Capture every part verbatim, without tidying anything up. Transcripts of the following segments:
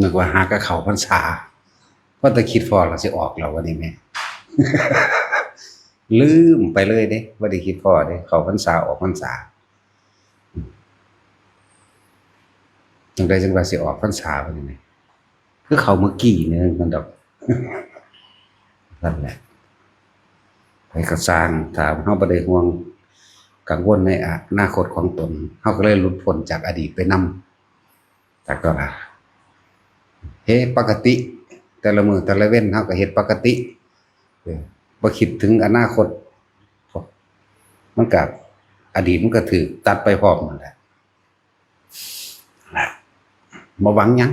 นึกว่าหากะเข้าพรรษา พอแต่คิดพ้อแล้วสิออกแล้ววันนี้แม่ ลืมไปเลยเด้ บ่ได้คิดพ้อเด้ เข้าพรรษาออกพรรษา จั่งใดจั่งว่าสิออกพรรษาวันนี้แม่ คือเข้าเมื่อกี้นี่นั่นดอก นั่นแหละ ไผก็ซ่าง ถ้าเฮาบ่ได้ห่วงกังวลในอนาคตของตน เฮาก็เลยหลุดพ้นจากอดีตไปนำ จากก็ว่า เฮ็ดปกติ แต่ละมื้อแต่ละเว็นเฮาก็เฮ็ดปกติ เออ บ่คิดถึงอนาคต มันก็ อดีตมันก็ถูกตัดไปพร้อมนั่นแหละ บ่หวังหยัง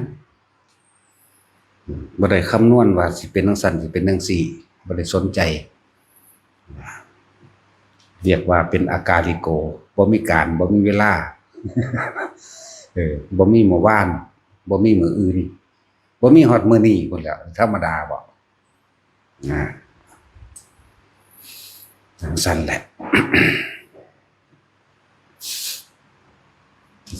บ่ได้คำนวณว่าสิเป็นจั่งซั้น สิเป็นจั่งซี้ บ่ได้สนใจ เรียกว่าเป็นอากาลิโก บ่มีการ บ่มีเวลา เออ บ่มีมื้อวาน บ่มีมื้ออื่น บ่มีฮอดมื้อนี้พุ้นแหล้ว ธรรมดาบ่ นะ จั่งซั้นแหละ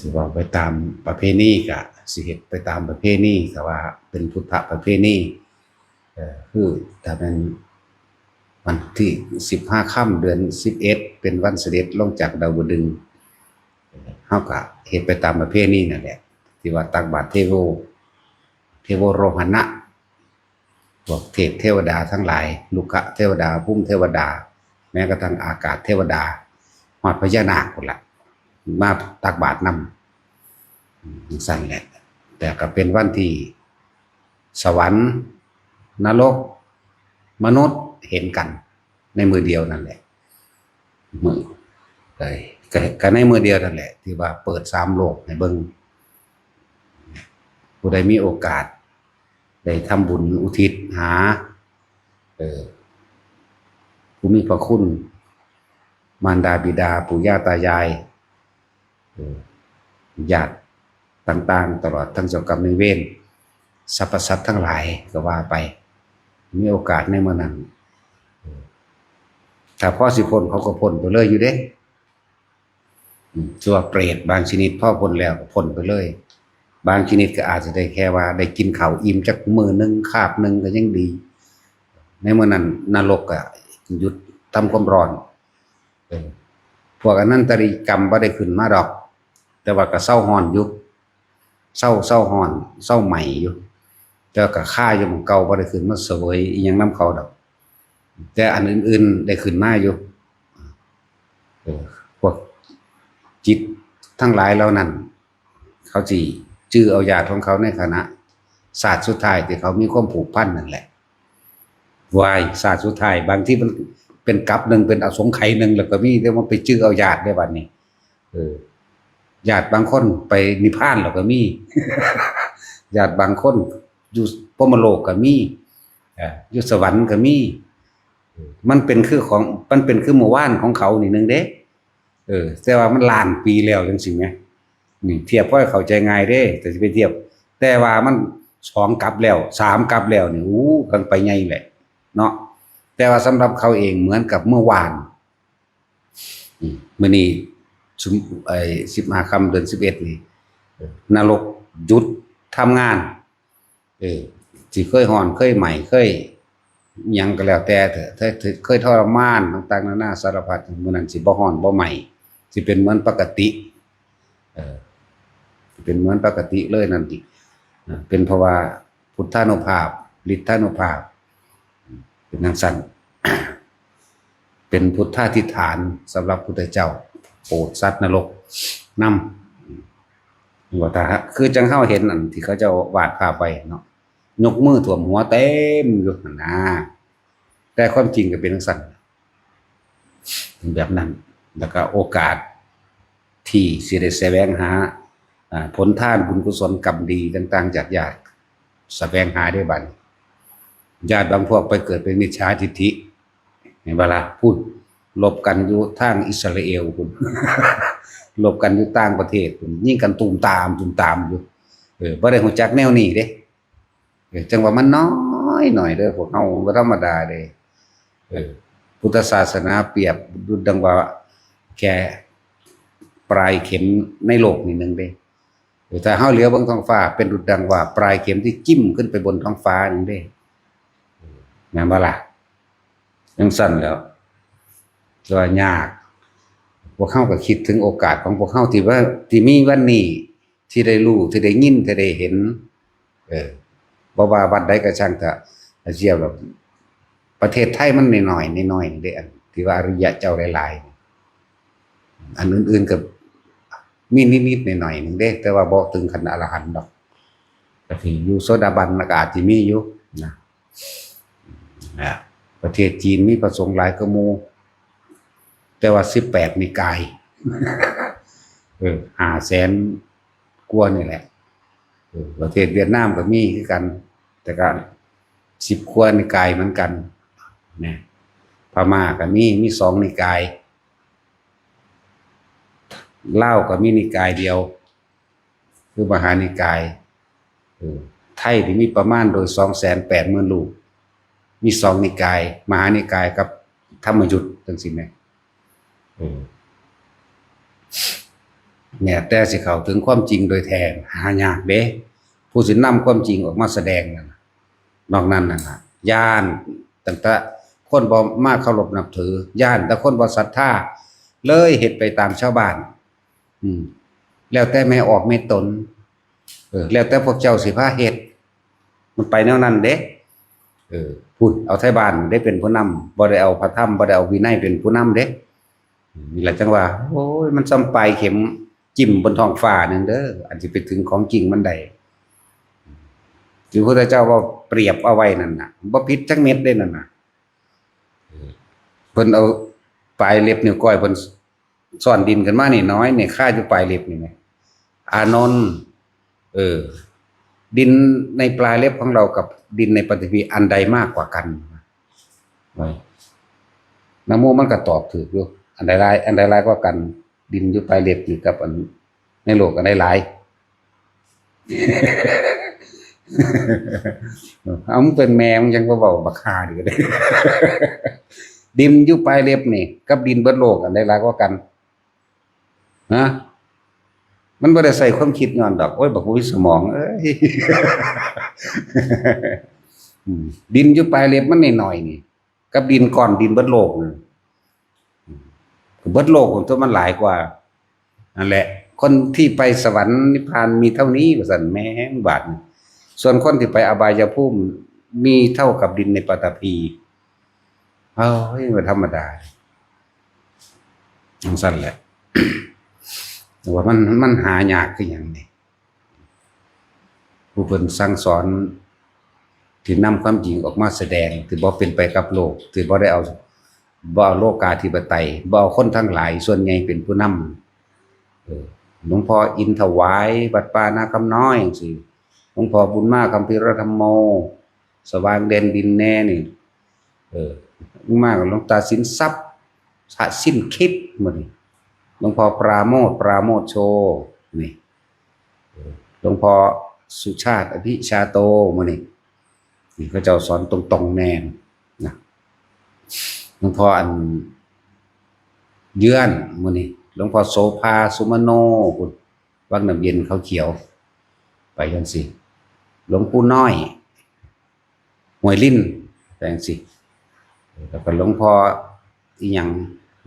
สิเว้าไปตามประเพณีก็สิเฮ็ดไปตามประเพณี ก็ว่าเป็นพุทธประเพณี เอ่อ คือถ้าแม่นวันที่สิบห้าค่ำเดือนสิบเอ็ด เป็นวันเสด็จลงจากดาวดึงส์ เฮาก็เฮ็ดไปตามประเพณีนั่นแหละ ที่ว่าตักบาตรเทโว เทโวโรหณะ พวกเทพเทวดาทั้งหลาย รุกขเทวดา ภูมิเทวดา แม้กระทั่งอากาศเทวดา ฮอดพญานาคพุ้นล่ะ มาตักบาตรนำ จั่งซั้นแหละ แต่ก็เป็นวันที่สวรรค์ นรก มนุษย์เห็นกันในมื้อเดียวนั่นแหละ มื้อ ก็ ก็ ก็ในมื้อเดียวนั่นแหละ ที่ว่าเปิดสามโลกให้เบิ่ง ผู้ใดมีโอกาส ได้ทำบุญอุทิศหา เอ่อ ผู้มีพระคุณ มารดาบิดา ปู่ย่าตายาย เอ่อ ญาติต่างๆ ตลอดทั้งเจ้ากรรมนายเวร สรรพสัตว์ทั้งหลายก็ว่าไป มีโอกาสในมื้อนั้น เอ่อ ถ้าพอสิพ้นเขาก็พ้นไปเลยอยู่เด้ อืม ส่วนเปรตบางชนิดพอพ้นแล้วก็พ้นไปเลย บางชนิดก็อาจจะได้แค่ว่าได้กินข้าวอิ่มจักมื้อหนึ่งคาบหนึ่งก็ยังดี ในมื้อนั้นนรกก็หยุดทำความร้อน เออ พวกอนันตริยกรรมบ่ได้ขึ้นมาดอก แต่ว่าก็เซาร้อนอยู่ เซา เซาร้อน เซาไหม้อยู่ แต่ว่าก็คาอยู่หม่องเก่า บ่ได้ขึ้นมาเสวยอิหยังนำเขาดอก แต่อันอื่นๆได้ขึ้นมาอยู่ เออ พวกจิตทั้งหลายเหล่านั้น เขาสิจื้อเอาญาติของเขาในขณะชาติสุดท้ายที่เขามีความผูกพันนั่นแหละ วาย ชาติสุดท้าย บางทีมันเป็นกลับหนึ่ง เป็นอสงไขยหนึ่ง แล้วก็มี แต่ว่าไปจื้อเอาญาติได้บัดนี้ เออ ญาติบางคนไปนิพพานแล้วก็มี ญาติบางคนอยู่พรหมโลกก็มี เอ่อ อยู่สวรรค์ก็มี มันเป็นคือของ มันเป็นคือเมื่อวานของเขานี่หนึ่งเด้ เออ แต่ว่ามันล้านปีแล้วจังซี้แหม นี่เทียบพอเข้าใจง่ายเด้ แต่สิไปเทียบ แต่ว่ามันสองกลับแล้ว สามกลับแล้วนี่ อู้ กันไปใหญ่แหละ เนาะ แต่ว่าสำหรับเขาเองเหมือนกับเมื่อวาน อืม มื้อนี้ซุม ไอ้ สิบห้าค่ำเดือนสิบเอ็ดนี่ เออ นรกหยุดทำงาน เออ สิเคยร้อน เคยไหม้ เคยหยังก็แล้วแต่เถอะ ถ้าเคยทรมานต่างๆนานาสารพัด มื้อนั้นสิบ่ร้อนบ่ไหม้ สิเป็นเหมือนปกติ เออ สิเป็นเหมือนปกติเลยนั่นติ อ่า เป็นเพราะว่าพุทธานุภาพ ฤทธานุภาพ เป็นจั่งซั้น เป็นพุทธาธิษฐานสำหรับพุทธเจ้า โปรดสัตว์นรกนำ ว่าถ้า คือจั่งเฮาเห็นอันที่เขาเจ้าวาดภาพไว้เนาะ ยกมือท่วมหัวเต็มอยู่หั่นนะ แต่ความจริงก็เป็นจั่งซั้น แบบนั้น แล้วก็โอกาสที่สิได้แสวงหา อ่า ผลทานบุญกุศลกรรมดีต่างๆจากญาติ แสวงหาได้บัดนี้ ญาติบางพวกไปเกิดเป็นมิจฉาทิฏฐิ เห็นบ่ล่ะ พุ้น รบกันอยู่ทางอิสราเอลพุ้น รบกันอยู่ต่างประเทศพุ้น ยิงกันตูมตาม ตูมตามอยู่ เออ บ่ได้รู้จักแนวนี้เด้ เออ จั่งว่ามันน้อยหน่อยเด้อ พวกเฮาบ่ธรรมดาเด้ เออ พุทธศาสนาเปรียบดุจดังว่าแค่ปลายเข็มในโลกนิดนึงเด้ ถ้าเฮาเหลียวเบิ่งท้องฟ้า เป็นดุจดังว่าปลายเข็มที่จิ้มขึ้นไปบนท้องฟ้านั่นเด้ แม่นบ่ล่ะ? จั่งซั่นแหล้ว แต่ว่ายาก พวกเฮาก็คิดถึงโอกาสของพวกเฮาที่ว่า ที่มีวันนี้ ที่ได้รู้ ที่ได้ยิน ที่ได้เห็น เออ บ่ว่าวัดใดก็ช่างเถาะ อาเซียนแบบ ประเทศไทยมันน้อยๆ น้อยๆ เด้ อันที่ว่าอริยะเจ้าหลายๆ อันอื่นๆ ก็มีนิดๆ หน่อยๆ หนึ่งเด้ แต่ว่าบ่ถึงขั้นอรหันต์ดอก ก็สิอยู่โสดาบันก็อาจสิมีอยู่นะ นะ ประเทศจีนมีพระสงฆ์หลายกว่าหมู่ แต่ว่าสิบแปดนิกาย เออ ห้าแสนกว่านี่แหละ เออ ประเทศเวียดนามก็มีคือกัน แต่ก็สิบกว่านิกายเหมือนกัน นะ พม่าก็มี มีสองนิกาย ลาวก็มีนิกายเดียว คือมหานิกาย เออ ไทยที่มีประมาณโดยสองแสนแปดหมื่นรูป มีสองนิกาย มหานิกายกับธรรมยุตจั่งซี้แหม เออ เนี่ย แต่สิเข้าถึงความจริงโดยแท้ หายากเด้ ผู้สินำความจริงออกมาแสดงนั่นน่ะ นอกนั้นนั่นน่ะ ย้านตั้งแต่คนบ่มาเคารพนับถือ ย้านแต่คนบ่ศรัทธา เลยเฮ็ดไปตามชาวบ้าน อืม แล้วแต่แม่ออกแม่ตน เออ แล้วแต่พวกเจ้าสิพาเฮ็ด มันไปแนวนั้นเด้ เออ พุ้น เอาไทบ้านได้เป็นผู้นำ บ่ได้เอาพระธรรม บ่ได้เอาวินัยเป็นผู้นำเด้ นี่แหละจั่งว่า โอ้ย มันส่ำปลายเข็มจิ้มบนท้องฟ้าหนึ่งเด้อ อันสิไปถึงของจริงมันได้ ที่พระพุทธเจ้าว่าเปรียบเอาไว้นั่นน่ะ บ่ผิดจักเม็ดเด้นั่นน่ะ เพิ่นเอาปลายเล็บนิ้วก้อยเพิ่นซ่อนดินขึ้นมานี่น้อยนี่ คาอยู่ปลายเล็บนี่แหม อานนท์ เออ ดินในปลายเล็บของเรากับดินในปฐพีอันใดมากกว่ากัน ไว้ นะโมมันก็ตอบถูกอยู่ อันใดหลาย อันใดหลายกว่ากัน ดินอยู่ปลายเล็บนี่กับอันในโลกอันใดหลาย เอา มึงเป็นแม่มึงยังบ่เว้าบักห่านี่ก็ได้ ดินอยู่ปลายเล็บนี่ กับดินเบิดโลกอันใดหลายกว่ากัน ฮะ มันบ่ได้ใส่ความคิดย้อนดอก โอ้ย บักบ่มีสมองเอ้ย อืม ดินอยู่ปลายเล็บมันน้อยๆ นี่ กับดินก้อนดินเบิดโลกนี่ อืม เบิดโลกของตัวมันหลายกว่า นั่นแหละ คนที่ไปสวรรค์นิพพานมีเท่านี้ ว่าซั่น แม่งบาดนี่ ส่วนคนที่ไปอบายภูมิมีเท่ากับดินในปฐพี เอ้ย บ่ธรรมดา จั่งซั่นแหละ แต่ว่ามัน มันหายากคือหยังนี่ ผู้เพิ่นสั่งสอน ที่นำความจริงออกมาแสดง ที่บ่เป็นไปกับโลก ที่บ่ได้เอา บ่เอาโลกาธิปไตย บ่เอาคนทั้งหลายส่วนใหญ่เป็นผู้นำ เออ หลวงพ่ออินถวาย วัดป่านาคำน้อยจั่งซี้ หลวงพ่อบุญมา คัมภีรธรรมโม สว่างแดนดินแน่นี่ เออ มากับหลวงตาสินทรัพย์ พระสิ้นคิดมื้อนี้ หลวงพ่อปราโมทย์ ปราโมทย์โช นี่ เออ หลวงพ่อสุชาติ อภิชาโต มื้อนี้ นี่เขาเจ้าสอนตรงๆ แน่นะ หลวงพ่ออันเยือน มื้อนี้ หลวงพ่อโสภา สุมโน พุ้น วังน้ำเย็นเขาเขียว ไปจั่งซี้ หลวงปู่น้อย ห้วยลิ้น ไปจั่งซี้ แล้วก็หลวงพ่ออีหยัง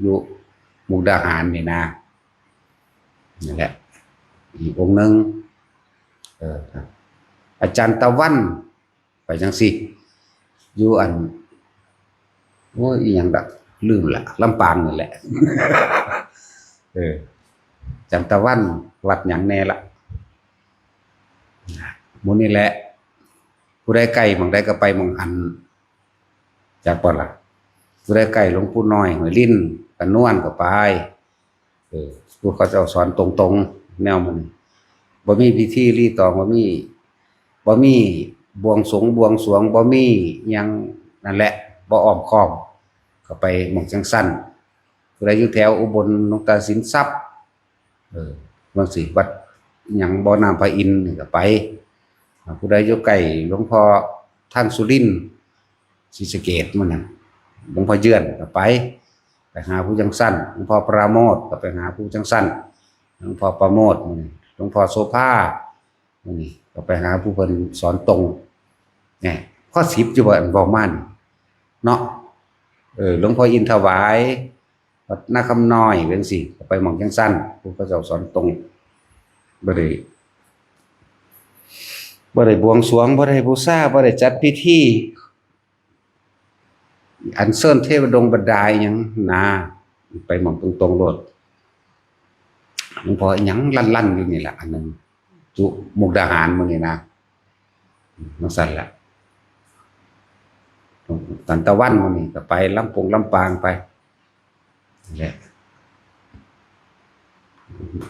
อยู่มุกดาหารนี่นะ นั่นแหละ อีกองค์หนึ่ง เออ อาจารย์ตะวัน ไปจั่งซี้ อยู่อัน โอ้ย อีหยังดอก ลืมละ ลำปางนั่นแหละ เออ อาจารย์ตะวัน วัดหยังแน่ละ หมู่นี่แหละ ผู้ใดใกล้หม่องใดก็ไปหม่องหั้น จักบ่ล่ะ ผู้ใดใกล้หลวงปู่น้อย ห้วยลิ้น กระนวนก็ไป เออ พวกเขาเจ้าสอนตรงๆ แนวมัน บ่มีพิธีรีตอง บ่มี บ่มีบวงสรวง บวงสรวง บ่มีหยัง นั่นแหละ บ่อ้อมค้อม ก็ไปหม่องจั่งซั่น ผู้ใดอยู่แถวอุบล หลวงตาสินทรัพย์ เออ จั่งซี้ วัดหยัง บ่อน้ำพระอินทร์นี่ก็ไป อ่า ผู้ใดอยู่ใกล้หลวงพ่อทางสุรินทร์ ศรีสะเกษมื้อนั้น หลวงพ่อเยือนก็ไป ไปหาผู้จั่งซั่น หลวงพ่อปราโมทย์ก็ไปหาผู้จั่งซั่น หลวงพ่อประโมทย์มื้อนี้ หลวงพ่อโสภา นี่ก็ไปหาผู้เพิ่นสอนตรง เนี่ย ข้อสิบอยู่บ่ อันเว้ามานี่เนาะ เออ หลวงพ่ออินถวาย วัดนาคำน้อย จั่งซี้ ก็ไปหม่องจั่งซั่น ผู้เขาเจ้าสอนตรง บ่ได้ บ่ได้บวงสรวง บ่ได้บูชา บ่ได้จัดพิธี อัญเชิญเทวดงบรรดาอิหยังนะ ไปหม่องตรงๆโลด หลวงพ่ออิหยังลั่นๆอยู่นี่แหละ อันหนึ่ง จุมุกดาหารมื้อนี้นะ จั่งซั่นล่ะ ตันตะวันมื้อนี้ก็ไปลำปงลำปางไป นี่แหละ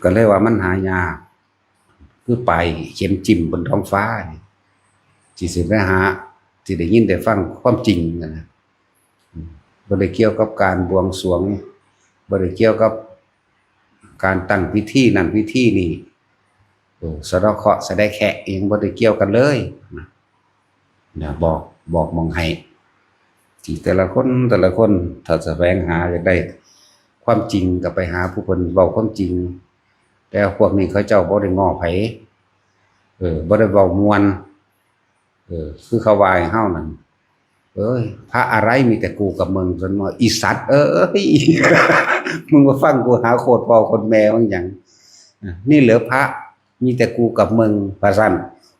ก็เลยว่ามันหายาก คือปลายเข็มจิ้มบนท้องฟ้านี่ ที่สิไปหา ที่ได้ยินได้ฟังความจริงนะนะ อืม บ่ได้เกี่ยวกับการบวงสรวง บ่ได้เกี่ยวกับการตั้งพิธีนั่นพิธีนี่ เออ สะเดาะเคราะห์สะแดะแคะอิหยังบ่ได้เกี่ยวกันเลยนะ นะ บอก บอกหม่องให้ ที่แต่ละคนแต่ละคน ถ้าแสวงหาอยากได้ความจริงก็ไปหาผู้เพิ่นเว้าความจริง แต่พวกนี้เขาเจ้าบ่ได้ง้อไผ เออ บ่ได้เว้าม่วน เออ คือเขาว่าให้เฮานั่น เอ้ย พระอะไรมีแต่กูกับมึง ซั่นว่า อีสัตว์เอ้ย มึงมาฟังกูหาโคตรพ่อโคตรแม่มึงหยัง นี่เหรอพระ มีแต่กูกับมึง ว่าซั่น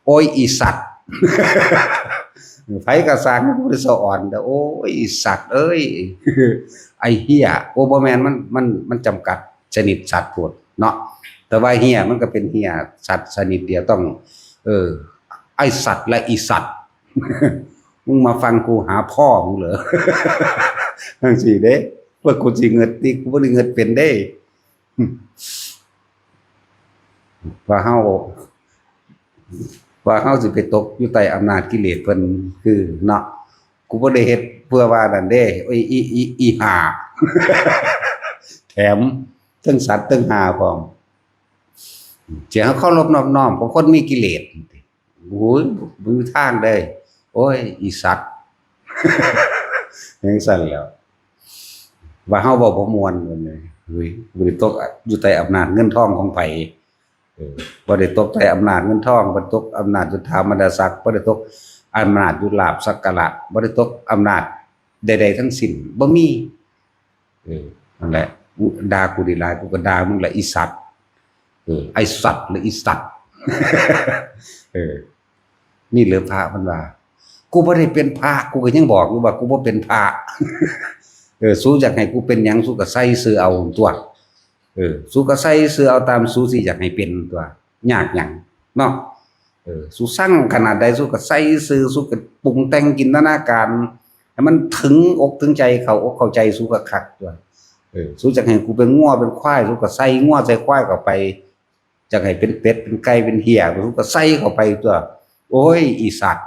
โอ้ย อีสัตว์ ไผก็สร้างกูได้สะอ่อนเด้อ โอ้ย อีสัตว์เอ้ย ไอ้เหี้ย โอ้ บ่แม่น มัน มัน มันจำกัดชนิดสัตว์โพดเนาะ แต่ว่าเหี้ยมันก็เป็นเหี้ยสัตว์ชนิดเดียว ต้อง เออ ไอ้สัตว์และอีสัตว์ มึงมาฟังกูหาพ่อมึงเหรอ จั่งซี้เด้ ว่ากูสิเงิดติ กูบ่ได้เงิดเป็นเด้ ว่าเฮา ว่าเฮาสิไปตกอยู่ใต้อำนาจกิเลสเพิ่น คือเนาะ กูบ่ได้เฮ็ดเพื่อว่านั่นเด้ โอ้ย อี อี อีห่า แถมเทิงสัตว์เทิงห่าพร้อม สิให้เฮาเคารพนอบน้อมกับคนมีกิเลส โอ้ย บ่มีทางเด้ โอ้ย อีสัตว์ จั่งซั่นแหล้ว ว่าเฮาเว้าบ่ม่วน เพิ่นว่า เฮ้ย บ่ได้ตกอยู่ใต้อำนาจเงินทองของไผ เออ บ่ได้ตกใต้อำนาจเงินทอง บ่ได้ตกอำนาจยศถาบรรดาศักดิ์ บ่ได้ตกอำนาจยศลาภสักการะ บ่ได้ตกอำนาจใดๆทั้งสิ้น บ่มี เออ นั่นแหละ ด่ากูได้หลาย กูก็ด่ามึงแหละ อีสัตว์ เออ ไอ้สัตว์หรืออีสัตว์ เออ นี่เหรอพระ มันว่า กูบ่ได้เป็นพระ กูก็ยังบอกอยู่ว่ากูบ่เป็นพระ เออ สูอยากให้กูเป็นหยัง สูก็ใส่ซื่อเอาตั๊ว เออ สูก็ใส่ซื่อเอาตามสูสิอยากให้เป็นตั๊ว ยากหยังเนาะ เออ สูซังขนาดใด สูก็ใส่ซื่อ สูก็ปรุงแต่งจินตนาการ ให้มันถึงอกถึงใจ เข้าอกเข้าใจสูก็คักตั๊ว เออ สูอยากให้กูเป็นงัวเป็นควาย สูก็ใส่งัวใส่ควายเข้าไป อยากให้เป็นเป็ดเป็นไก่เป็นเหี้ย สูก็ใส่เข้าไปตั๊ว โอ้ย อีสัตว์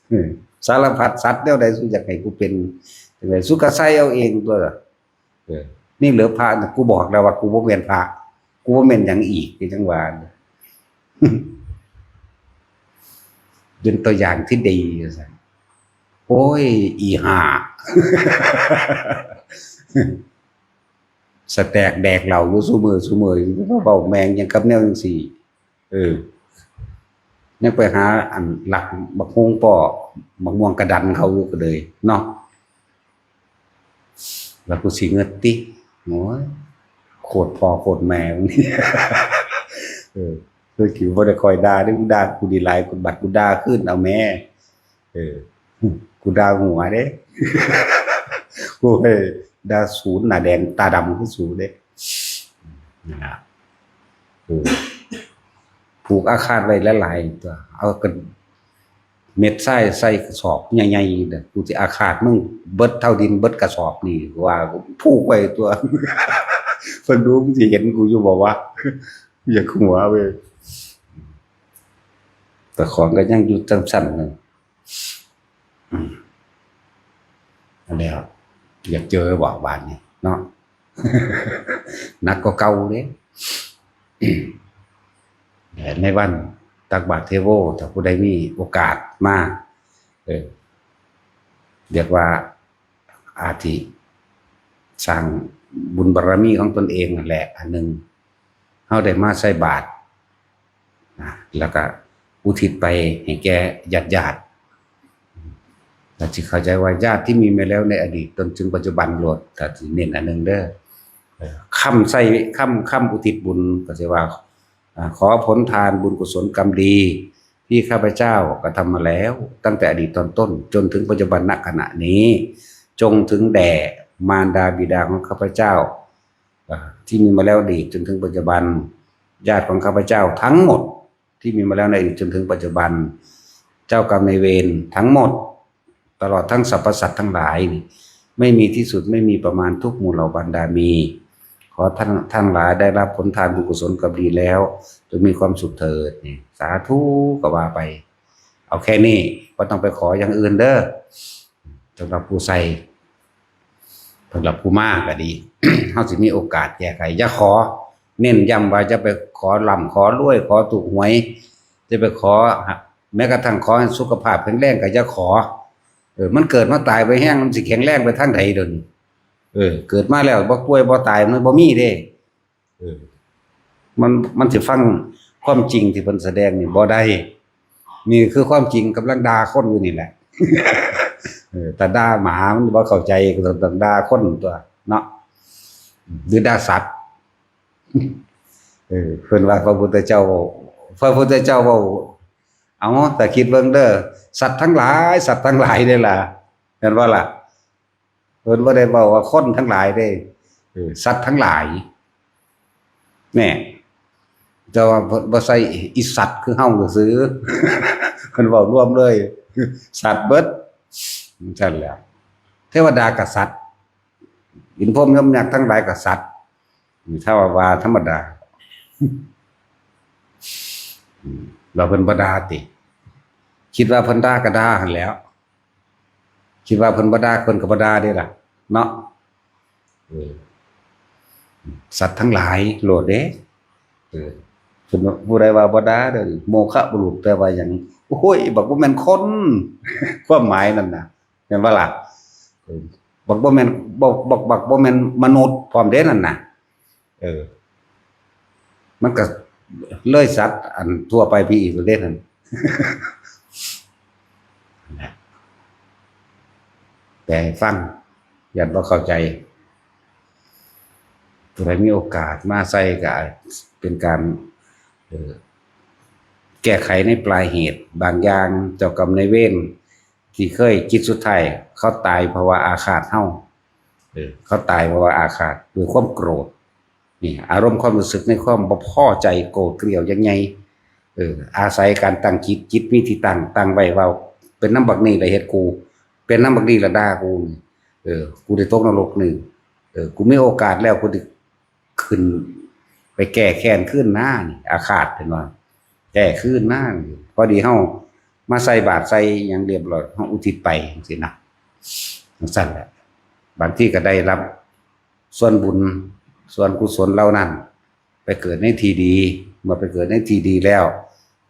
เออ สารพัดสัตว์แนวใดสูอยากให้กูเป็นจั่งใด สูก็ใส่เอาเองตั๊ว เออ นี่เหรอพระน่ะ กูบอกแล้วว่ากูบ่แม่นพระ กูบ่แม่นหยังอีก คือจั่งว่า เป็นตัวอย่างที่ดี ว่าซั่น โอ้ย อีห่า สแตกแดกเหล้าอยู่ซุมื้อซุมื้อ เว้าแม่งหยังกับแนวจั่งซี้ เออ ยังไปหาอันลักบักฮุ่งป้อ บักม่วงกะดันเขาอยู่ก็เลยเนาะ แล้วกูสิเงิดติ โอ้ย โคตรพ่อโคตรแม่มึง เออ คือกูบ่ได้คอยด่าเด้ มึงด่ากูดีหลาย กูบัดกูด่าคืนเอาแม่ เออ กูด่าหัวเด้ กูให้ด่าสูนหน้าแดงตาดำคือสูเด้ นั่นล่ะ เออ ผูกอาฆาตไว้หลายๆตั๊ว เอากัน เม็ดทรายใส่กระสอบใหญ่ๆเด้อ กูสิอาฆาตมึงเบิดเท่าดินเบิดกระสอบนี่ ว่าผูกไว้ตั๊ว เพิ่นดูมึงสิเห็นกูอยู่บ่วะ อยากหัวเว้ย แต่ของก็ยังอยู่จั่งซั่นนั่น อืม อันแล้ว อยากเจอบอกบาดนี้เนาะ หนักกว่าเก่าเด้ ในวันตักบาตรเทโว ถ้าผู้ใดมีโอกาสมา เออ เรียกว่าอาทิสร้างบุญบารมีของตนเองนั่นแหละ อันหนึ่ง เฮาได้มาใส่บาตรนะ แล้วก็อุทิศไปให้แก่ญาติๆ แต่ที่เข้าใจว่าญาติที่มีมาแล้วในอดีตจนถึงปัจจุบันโลด แต่ที่เน้นอันหนึ่งเด้อ เอ่อ คำใส่ คำ คำอุทิศบุญก็จะว่า อ่า ขอผลทานบุญกุศลกรรมดีที่ข้าพเจ้ากระทำมาแล้ว ตั้งแต่อดีตตอนต้นจนถึงปัจจุบันณขณะนี้ จงถึงแด่มารดาบิดาของข้าพเจ้า อ่า ที่มีมาแล้วอดีตจนถึงปัจจุบัน ญาติของข้าพเจ้าทั้งหมดที่มีมาแล้วในอดีตจนถึงปัจจุบัน เจ้ากรรมนายเวรทั้งหมด ตลอดทั้งสรรพสัตว์ทั้งหลายนี่ ไม่มีที่สุดไม่มีประมาณทุกหมู่เหล่าบรรดามี ขอท่านทั้งหลายได้รับผลทานบุญกุศลกรรมดีแล้ว จงมีความสุขเถิดนี่ สาธุก็ว่าไป เอาแค่นี้ บ่ต้องไปขออย่างอื่นเด้อ สำหรับผู้ใส่ สำหรับผู้มาก็ดี เฮาสิมีโอกาสแก้ไข อย่าขอ เน้นย้ำว่าอย่าไปขอร่ำขอรวย ขอถูกหวย อย่าไปขอ แม้กระทั่งขอให้สุขภาพแข็งแรงก็อย่าขอ เออ มันเกิดมาตายไปแฮง มันสิแข็งแรงไปทางใดเดี๋ยวนี้ เออ เกิดมาแล้วบ่ป่วยบ่ตายมันบ่มีเด้ เออ มัน มันสิฟังความจริงที่เพิ่นแสดงนี่บ่ได้ นี่คือความจริงกำลังด่าคนอยู่นี่แหละ เออ ถ้าด่าหมามันบ่เข้าใจก็ต้องด่าคนตัวเนาะ หรือด่าสัตว์ เออ เพิ่นว่าพระพุทธเจ้า พระพุทธเจ้าเว้า เอา แต่คิดเบิ่งเด้อ สัตว์ทั้งหลาย สัตว์ทั้งหลายเด้อล่ะ แม่นบ่ล่ะ? เพิ่นบ่ได้เว้าว่าคนทั้งหลายเด้ เออ สัตว์ทั้งหลาย แน่ แต่ว่าบ่ บ่ใส่อีสัตว์คือเฮาซื่อ เพิ่นเว้ารวมเลย สัตว์เบิด จั่งซั้นแหละ เทวดาก็สัตว์ อินทร์พรหมยมยักษ์ทั้งหลายก็สัตว์ ถ้าว่า ว่าธรรมดา อืม แล้วเพิ่นบ่ด่าติ คิดว่าเพิ่นด่าก็ด่าหั่นแหล้ว คิดว่าเพิ่นบ่ด่า เพิ่นก็บ่ด่าเด้ล่ะ เนาะ เออ สัตว์ทั้งหลายโลดเด้ เออ เพิ่นว่า ผู้ใดว่าบ่ด่าเด้อ โมฆะบุรุษแปลว่าหยัง โอ้ย บักบ่แม่นคน ความหมายนั่นน่ะ แม่นบ่ล่ะ? เออ บักบ่แม่น บัก บัก บักบ่แม่นมนุษย์พร้อมเด้นั่นน่ะ เออ มันก็เลยสัตว์อันทั่วไปไปอีกเด้นั่น แปลให้ฟัง ย้านบ่เข้าใจ ผู้ใดมีโอกาสมาใส่ก็เป็นการ เอ่อ แก้ไขในปลายเหตุ บางอย่างเจ้ากรรมนายเวรที่เคยจิตสุดท้าย เขาตายเพราะว่าอาฆาตเฮา เออ เขาตายเพราะว่าอาฆาตด้วยความโกรธ นี่ อารมณ์ความรู้สึกในความบ่พอใจ โกรธเกรี้ยวอย่างใหญ่ เออ อาศัยการตั้งจิต จิตมีที่ตั้ง ตั้งไว้ว่า เป็นนำบักนี่ล่ะเฮ็ดกู เป็นนำบักนี่ล่ะด่ากู เออ กูได้ตกนรกนี่ เออ กูมีโอกาสแล้ว กูได้ขึ้นไปแก้แค้นคืนหน้านี่ อาฆาตเพิ่นว่า แก้คืนหน้านี่ พอดีเฮามาใส่บาตรใส่หยังเรียบร้อย เฮาอุทิศไปจั่งซี้นะ จั่งซั้นแหละ บางทีก็ได้รับส่วนบุญ ส่วนกุศลเหล่านั้น ไปเกิดในที่ดี เมื่อไปเกิดในที่ดีแล้ว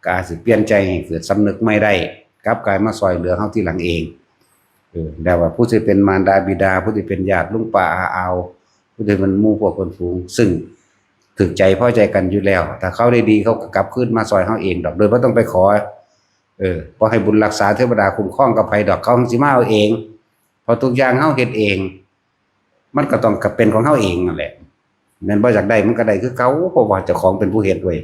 ก็อาจสิเปลี่ยนใจให้เกิดสำนึกใหม่ได้ กลับกลายมาซ่อยเหลือเฮาทีหลังเอง เออ แต่ว่าผู้ที่เป็นมารดาบิดา ผู้ที่เป็นญาติลุงป้าอาอาว ผู้ที่เป็นหมู่พวกเพื่อนฝูง ซึ่งถืกใจพอใจกันอยู่แล้ว ถ้าเขาได้ดีเขาก็กลับคืนมาซ่อยเฮาเองดอก โดยบ่ต้องไปขอ เออ บ่ให้บุญรักษาเทวดาคุ้มครองกับไผดอก เขาสิมาเอาเอง เพราะทุกอย่างเฮาเฮ็ดเอง มันก็ต้องกลับเป็นของเฮาเองนั่นแหละ แม่นบ่ อยากได้มันก็ได้คือเก่า เพราะว่าเจ้าของเป็นผู้เฮ็ดเว้ย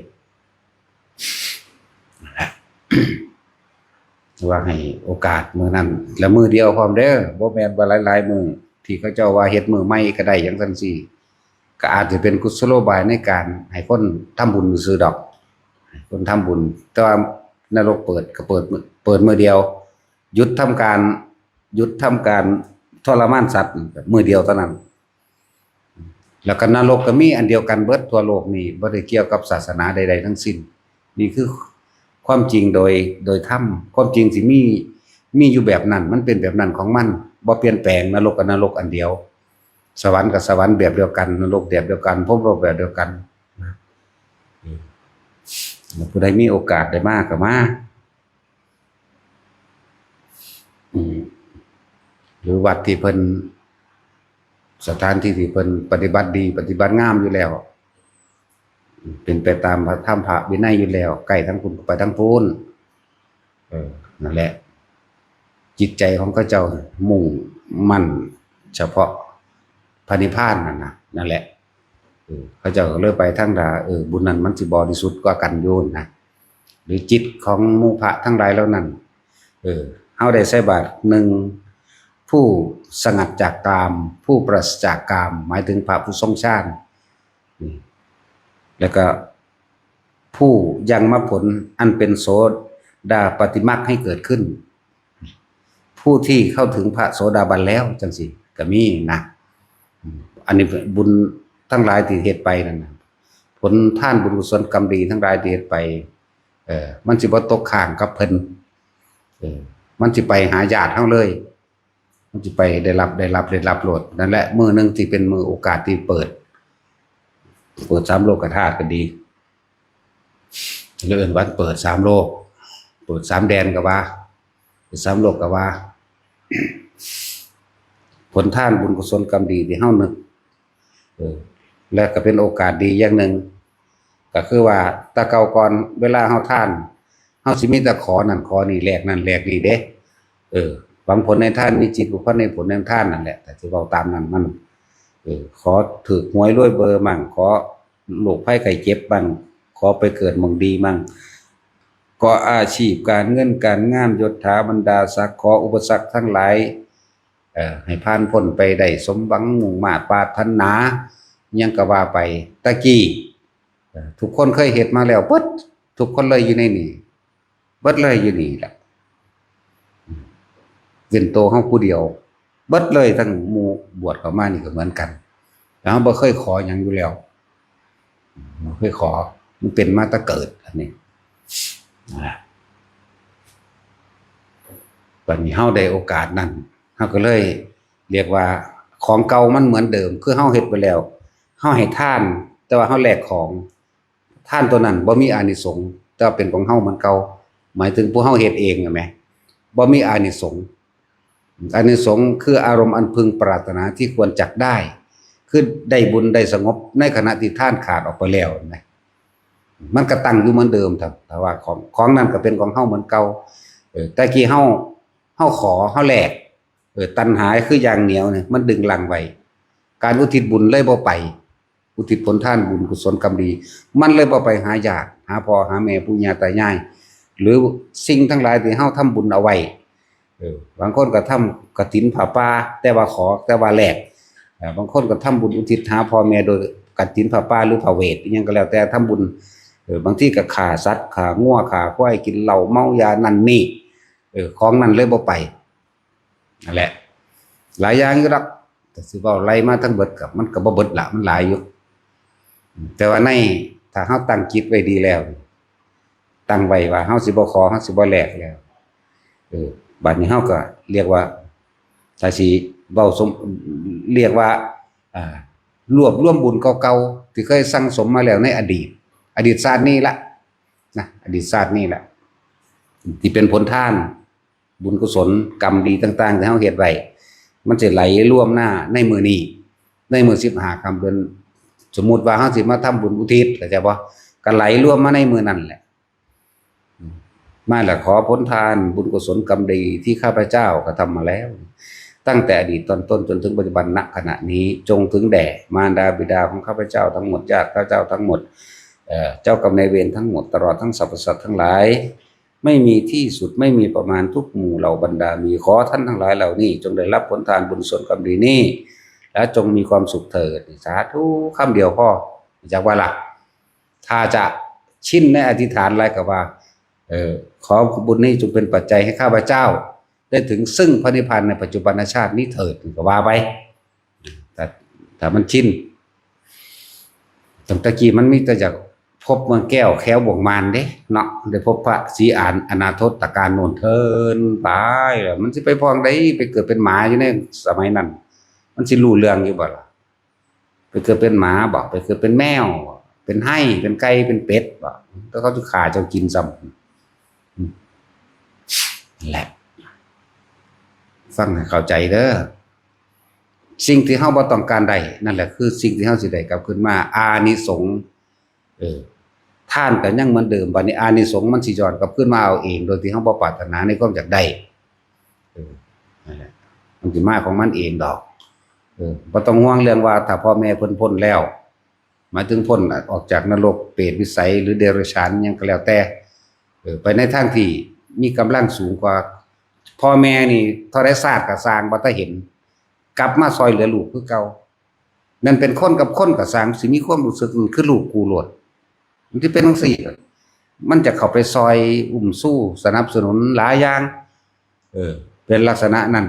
ว่าให้โอกาสมื้อนั้น และมื้อเดียวพร้อมเด้อ บ่แม่นว่าหลายๆมื้อ ที่เขาเจ้าว่าเฮ็ดมื้อใหม่ก็ได้จั่งซั้นซี้ ก็อาจจะเป็นกุศโลบายในการให้คนทำบุญซื่อๆดอก ให้คนทำบุญ แต่ว่านรกเปิดก็เปิดมื้อ เปิดมื้อเดียว หยุดทำการ หยุดทำการทรมานสัตว์มื้อเดียวเท่านั้น แล้วก็นรกก็มีอันเดียวกันเบิดทั่วโลกนี่ บ่ได้เกี่ยวกับศาสนาใดๆทั้งสิ้น นี่คือความจริงโดย โดยธรรม ความจริงสิมี มีอยู่แบบนั้น มันเป็นแบบนั้นของมัน บ่เปลี่ยนแปลง นรกกับนรกอันเดียว สวรรค์กับสวรรค์แบบเดียวกัน นรกแบบเดียวกัน พรหมโลกแบบเดียวกัน ผู้ใดมีโอกาสได้มาก็มา อืม หรือวัดที่เพิ่น สถานที่ที่เพิ่นปฏิบัติดี ปฏิบัติงามอยู่แล้ว เป็นไปตามพระธรรมพระวินัยอยู่แล้ว ใกล้ทั้งพุ้นก็ไปทั้งพุ้น เออ นั่นแหละ จิตใจของเขาเจ้ามุ่งมั่นเฉพาะพระนิพพานนั่นนะ นั่นแหละ เออ เขาเจ้าก็เลยไปทางดา เออ บุญนั้นมันสิบริสุทธิ์กว่ากันอยู่นะ หรือจิตของหมู่พระทั้งหลายเหล่านั้น เออ เฮาได้ใส่บาตรหนึ่ง ผู้สงัดจากกาม ผู้ปราศจากกาม หมายถึงพระผู้ทรงฌาน นี่ แล้วก็ผู้ยังมรรคผลอันเป็นโสดาปัตติมรรคให้เกิดขึ้น ผู้ที่เข้าถึงพระโสดาบันแล้วจังสิก็มีนะ อันนี้บุญทั้งหลายที่เฮ็ดไปนั่นนะ ผลทานบุญกุศลกรรมดีทั้งหลายที่เฮ็ดไป เออ มันสิบ่ตกค้างกับเพิ่น เออ มันสิไปหาญาติเฮาเลย มันสิไปได้รับ ได้รับ ได้รับโลด นั่นแหละ มื้อหนึ่งที่เป็นมื้อโอกาสที่เปิด เปิดสามโลกธาตุก็ดี เรื่องวันเปิดสามโลก เปิดสามแดนก็ว่า เปิดสามโลกก็ว่า ผลทานบุญกุศลกรรมดีที่เฮานึก เออ และก็เป็นโอกาสดีอย่างหนึ่ง ก็คือว่าแต่เก่าก่อนเวลาเฮาทาน เฮาสิมีแต่ขอนั่นขอนี่ แลกนั่นแลกนี่เด้ เออ หวังผลในทาน มีจิตผูกพันในผลในทานนั่นแหละ แต่ที่เว้าตามนั้นมัน เออ ขอถืกหวยรวยเบอร์มั่ง ขอโรคภัยไข้เจ็บมั่ง ขอไปเกิดหม่องดีมั่ง ขออาชีพการเงินการงาน ยศถาบรรดาศักดิ์ ขออุปสรรคทั้งหลาย เอ่อ ให้ผ่านพ้นไปได้สมหวังมุ่งมาดปรารถนา หยังก็ว่าไป ตะกี้ เอ่อ ทุกคนเคยเฮ็ดมาแล้วเบิด ทุกคนเลยอยู่ในนี่ เบิดเลยอยู่นี่แหละ เป็นตัวเฮาผู้เดียว เบิดเลยทั้งหมู่บวชเข้ามานี่ก็เหมือนกัน แล้วเฮาบ่เคยขอหยังอยู่แล้ว บ่เคยขอ มันเป็นมาแต่เกิด อันนี้นะ บัดนี้เฮาได้โอกาสนั้น เฮาก็เลยเรียกว่าของเก่ามันเหมือนเดิม คือเฮาเฮ็ดไปแล้ว เฮาให้ทาน แต่ว่าเฮาแลกของ ทานตัวนั้นบ่มีอานิสงส์ แต่ว่าเป็นของเฮาเหมือนเก่า หมายถึงผู้เฮาเฮ็ดเองน่ะแหม บ่มีอานิสงส์ อานิสงส์คืออารมณ์อันพึงปรารถนาที่ควรจักได้ คือได้บุญได้สงบในขณะที่ทานขาดออกไปแล้วนะ มันก็ตั้งอยู่เหมือนเดิม ถ้า ถ้าว่าของ ของนั้นก็เป็นของเฮาเหมือนเก่า เออ แต่กี้เฮา เฮาขอ เฮาแลก เออ ตัณหาคืออย่างเหนียวเนี่ย มันดึงรั้งไว้ การอุทิศบุญเลยบ่ไป อุทิศผลทานบุญกุศลกรรมดี มันเลยบ่ไปหาญาติ หาพ่อหาแม่ปู่ย่าตายาย หรือสิ่งทั้งหลายที่เฮาทำบุญเอาไว้ เออ บางคนก็ทำกฐินผ้าป่า แต่ว่าขอ แต่ว่าแลก เอ่อ บางคนก็ทำบุญอุทิศหาพ่อแม่โดยกฐินผ้าป่าหรือผ้าเวท อิหยังก็แล้วแต่ทำบุญ เออ บางทีก็ฆ่าสัตว์ ฆ่างัว ฆ่าควาย กินเหล้า เมายา นั่นนี่ เออ ของนั่นเลยบ่ไป นั่นแหละ หลายอย่างอยู่ดอก แต่สิเว้าไล่มาทั้งเบิดก็ มันก็บ่เบิดละ มันหลายอยู่ แต่ว่าใน ถ้าเฮาตั้งจิตไว้ดีแล้ว ตั้งไว้ว่าเฮาสิบ่ขอ เฮาสิบ่แลกแล้ว เออ บัดนี้เฮาก็เรียกว่า ถ้าสิเว้าสม เรียกว่า อ่า รวบรวมบุญเก่าๆ ที่เคยสั่งสมมาแล้วในอดีต อดีตชาตินี้ละ นะ อดีตชาตินี้ละ ที่เป็นผลทาน บุญกุศลกรรมดีต่างๆ ที่เฮาเฮ็ดไว้ มันสิไหลรวมหน้าในมื้อนี้ ในมื้อสิบห้าค่ำเดือน สมมุติว่าเฮาสิมาทำบุญอุทิศ เข้าใจบ่ ก็ไหลรวมมาในมื้อนั้นแหละ มาแล้ว ขอผลทานบุญกุศลกรรมดีที่ข้าพเจ้ากระทำมาแล้ว ตั้งแต่อดีตตอนต้นจนถึงปัจจุบัน ณ ขณะนี้ จงถึงแด่มารดาบิดาของข้าพเจ้าทั้งหมด ญาติข้าพเจ้าทั้งหมด เอ่อ เจ้ากรรมนายเวรทั้งหมด ตลอดทั้งสรรพสัตว์ทั้งหลาย ไม่มีที่สุด ไม่มีประมาณ ทุกหมู่เหล่าบรรดามี ขอท่านทั้งหลายเหล่านี้ จงได้รับผลทานบุญกุศลกรรมดีนี้ และจงมีความสุขเถิด สาธุ คำเดียวพอ จักว่าล่ะ ถ้าจะชินในอธิษฐานอะไรก็ว่า เออ ขอบุญนี้จงเป็นปัจจัยให้ข้าพเจ้า ได้ถึงซึ่งพระนิพพานในปัจจุบันชาตินี้เถิด ก็ว่าไป ถ้า ถ้ามันชิน ตั้งแต่กี้มันมีแต่อยากพบเมืองแก้วแคว้นบ่วงมานเด้เนาะ ได้พบพระศรีอานอนาถตการโนนเทินไป แล้วมันสิไปพ้องใด ไปเกิดเป็นหมาอยู่ในสมัยนั้น มันสิรู้เรื่องอยู่บ่ล่ะ ไปเกิดเป็นหมาบ่ ไปเกิดเป็นแมวบ่ เป็นไฮ่ เป็นไก่ เป็นเป็ดบ่ แล้วเขาจะฆ่าเจ้ากินซ้ำ อืม นั่นแหละ ฟังให้เข้าใจเด้อ สิ่งที่เฮาบ่ต้องการได้ นั่นแหละคือสิ่งที่เฮาสิได้กลับคืนมา อานิสงส์ ทานก็ยังเหมือนเดิม บัดนี้อานิสงส์มันสิย้อนกลับคืนมาเอาเอง โดยที่เราบ่ปรารถนาในความอยากได้ เออ นั่นแหละ มันสิมาของมันเองดอก เออ บ่ต้องห่วงเรื่องว่าถ้าพ่อแม่เพิ่นพ้นแล้ว หมายถึงพ้นออกจากนรก เปรตวิสัย หรือเดรัจฉานหยังก็แล้วแต่ เออ ไปในทางที่มีกำลังสูงกว่า พ่อแม่นี่เท่าใดชาติก็ซ่าง บ่ทันเห็น กลับมาซอยเหลือลูกคือเก่า นั่นเป็นคนกับคนก็ซ่าง สิมีความรู้สึกมันคือลูกกูโลด มันสิเป็นจั่งซี้ มันจะเข้าไปซอยอุ้มชูสนับสนุนหลายอย่าง เออ เป็นลักษณะนั้น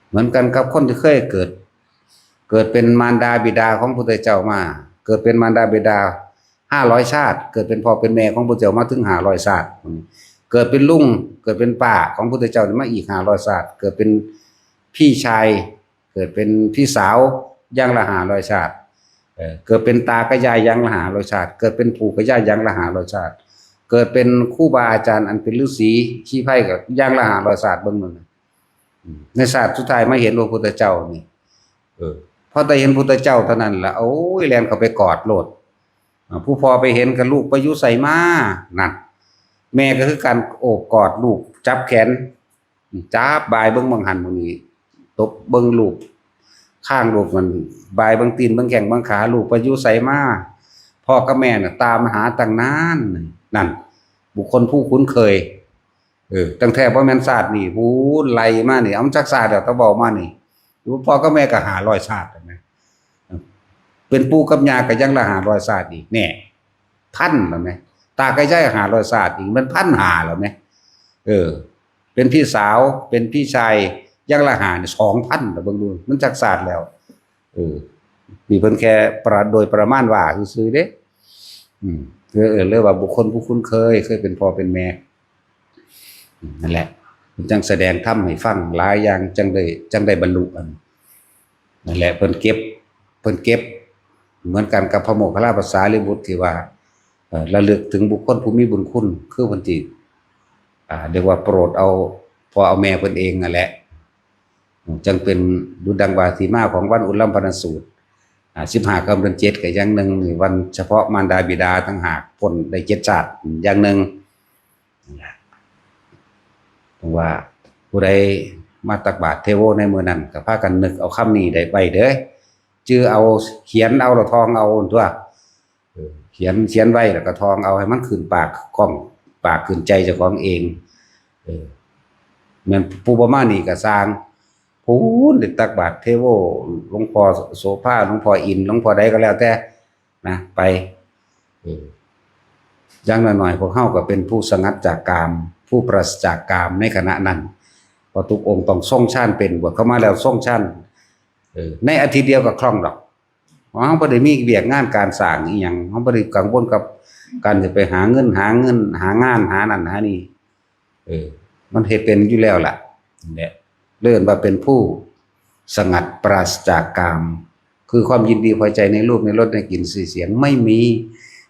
เหมือนกันกับคนที่เคยเกิด เกิดเป็นมารดาบิดาของพุทธเจ้ามา เกิดเป็นมารดาบิดาห้าร้อยชาติ เกิดเป็นพ่อเป็นแม่ของพุทธเจ้ามาถึงห้าร้อยชาติ เกิดเป็นลุง เกิดเป็นป้าของพุทธเจ้ามาอีกห้าร้อยชาติ เกิดเป็นพี่ชาย เกิดเป็นพี่สาวอย่างละห้าร้อยชาติ เออ เกิดเป็นตากับยายอย่างละห้าร้อยชาติ เกิดเป็นปู่กับย่าอย่างละห้าร้อยชาติ เกิดเป็นครูบาอาจารย์อันเป็นฤาษีชีไพรก็อย่างละห้าร้อยชาติ เบิ่งนั่นน่ะ อืม ในชาติสุดท้ายมาเห็นพระพุทธเจ้านี่ เออ พอได้เห็นพุทธเจ้าเท่านั้นละ โอ้ย แล่นเข้าไปกอดโลด อ่า ผู้พ่อไปเห็นกับลูกไปอยู่ไสมา นั่น แม่ก็คือการโอบกอดลูก จับแขน จับบ่ายเบิ่งบังหันบังนี้ ตบเบิ่งลูก ข้างลูกมัน บ่ายเบิ่งตีนเบิ่งแข้งเบิ่งขา ลูกไปอยู่ไสมา พ่อกับแม่น่ะตามหาตั้งนาน นั่น บุคคลผู้คุ้นเคย เออ ตั้งแต่บ่แม่นชาตินี้ พู้นไล่มานี่ เอามันจักชาติแล้ว ตะเว้ามานี่ พ่อกับแม่ก็ห้าร้อยชาติแล้วแหม เป็นปู่กับย่าก็ยังละห้าร้อยชาติอีก แน่ พันแล้วแหม ตากับยายห้าร้อยชาติอีก มันพันห้าแล้วแหม เออ เป็นพี่สาว เป็นพี่ชาย ยังละห้านี่ สองพันแล้ว เบิ่งดู มันจักชาติแล้ว เออ นี่เพิ่นแค่ประ โดยประมาณว่าซื่อๆเด้ อืม เออ เออ เรียกว่าบุคคลผู้คุ้นเคย เคยเป็นพ่อเป็นแม่ อืม นั่นแหละ เพิ่นจังแสดงธรรมให้ฟังหลายอย่าง จังได้ จังได้บรรลุอัน นั่นแหละ เพิ่นเก็บ เพิ่นเก็บ เหมือนกันกับพระโมคคัลลาภาษาลิบุตรที่ว่า เอ่อ ระลึกถึงบุคคลผู้มีบุญคุณ คือเพิ่นสิ อ่า เรียกว่าโปรดเอาพ่อเอาแม่เพิ่นเองนั่นแหละ จังเป็นดุจดังว่าที่มาของวันอุลลัมพนสูตร อ่า สิบห้าค่ำเดือนเจ็ดก็อย่างหนึ่ง นี่วันเฉพาะมารดาบิดาต่างหาก พ้นได้เจ็ดชาติอย่างหนึ่ง นั่นล่ะ ถึงว่าผู้ใดมาตักบาตรเทโวในมื้อนั้น ก็พากันนึกเอาคำนี้ได้ไว้เด้อ จื่อเอา เขียนเอา แล้วท่องเอาตั๊ว เออ เขียน เขียนไว้แล้วก็ท่องเอา ให้มันขึ้นปาก คล่องปากขึ้นใจเจ้าของเอง เออ แม่นผู้บ่มานี่ก็ซ่าง พู้นได้ตักบาตรเทโว หลวงพ่อโสภา หลวงพ่ออินทร์ หลวงพ่อใดก็แล้วแต่นะ ไป เออ อย่างน้อยๆ พวกเฮาก็เป็นผู้สงัดจากกาม ผู้ปราศจากกามในขณะนั้น เพราะทุกองค์ต้องทรงฌานเป็น บวชเข้ามาแล้วทรงฌาน เออ ในอาทิตย์เดียวก็คล่องดอก เพราะเฮาบ่ได้มีเวียกงานการสร้างอีหยัง เฮาบ่ได้กังวลกับการจะไปหาเงิน หาเงิน หางาน หานั่นหานี่ เออ มันเฮ็ดเป็นอยู่แล้วล่ะ นั่นแหละ เรียกว่าเป็นผู้สงัดปราศจากกาม คือความยินดีพอใจในรูป ในรส ในกลิ่น สีเสียง ไม่มี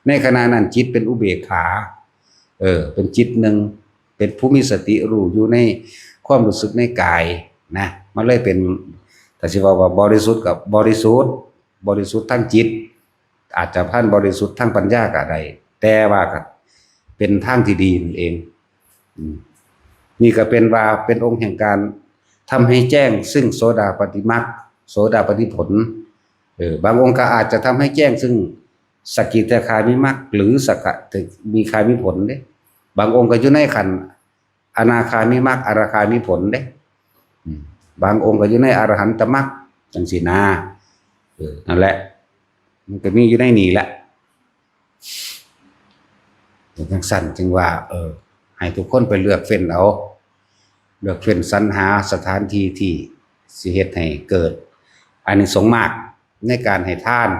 ในขณะนั้นจิตเป็นอุเบกขา เออ เป็นจิตหนึ่ง เป็นผู้มีสติรู้อยู่ในความรู้สึกในกายนะ มันเลยเป็น ถ้าสิว่า ว่าบริสุทธิ์ก็บริสุทธิ์ บริสุทธิ์ทางจิต อาจจะพันบริสุทธิ์ทางปัญญาก็ได้ แต่ว่าก็เป็นทางที่ดีนั่นเอง อืม นี่ก็เป็นว่าเป็นองค์แห่งการทำให้แจ้งซึ่งโสดาปัตติมรรค โสดาปัตติผล เออ บางองค์ก็อาจจะทำให้แจ้งซึ่งสกิทาคามิมรรค หรือสกทาคามิผลเด้ บางองค์ก็อยู่ในขั้นอนาคามิมรรค อนาคามิผลเด้ อืม บางองค์ก็อยู่ในอรหันตมรรค จังซี้นะ เออ นั่นแหละ มันก็มีอยู่ในนี่แหละ จังซั่นจึงว่า เออ ให้ทุกคนไปเลือกเฟ้นเอา เลือกเฟ้นสรรหาสถานที่ที่สิเฮ็ดให้เกิดอานิสงส์มากในการให้ทาน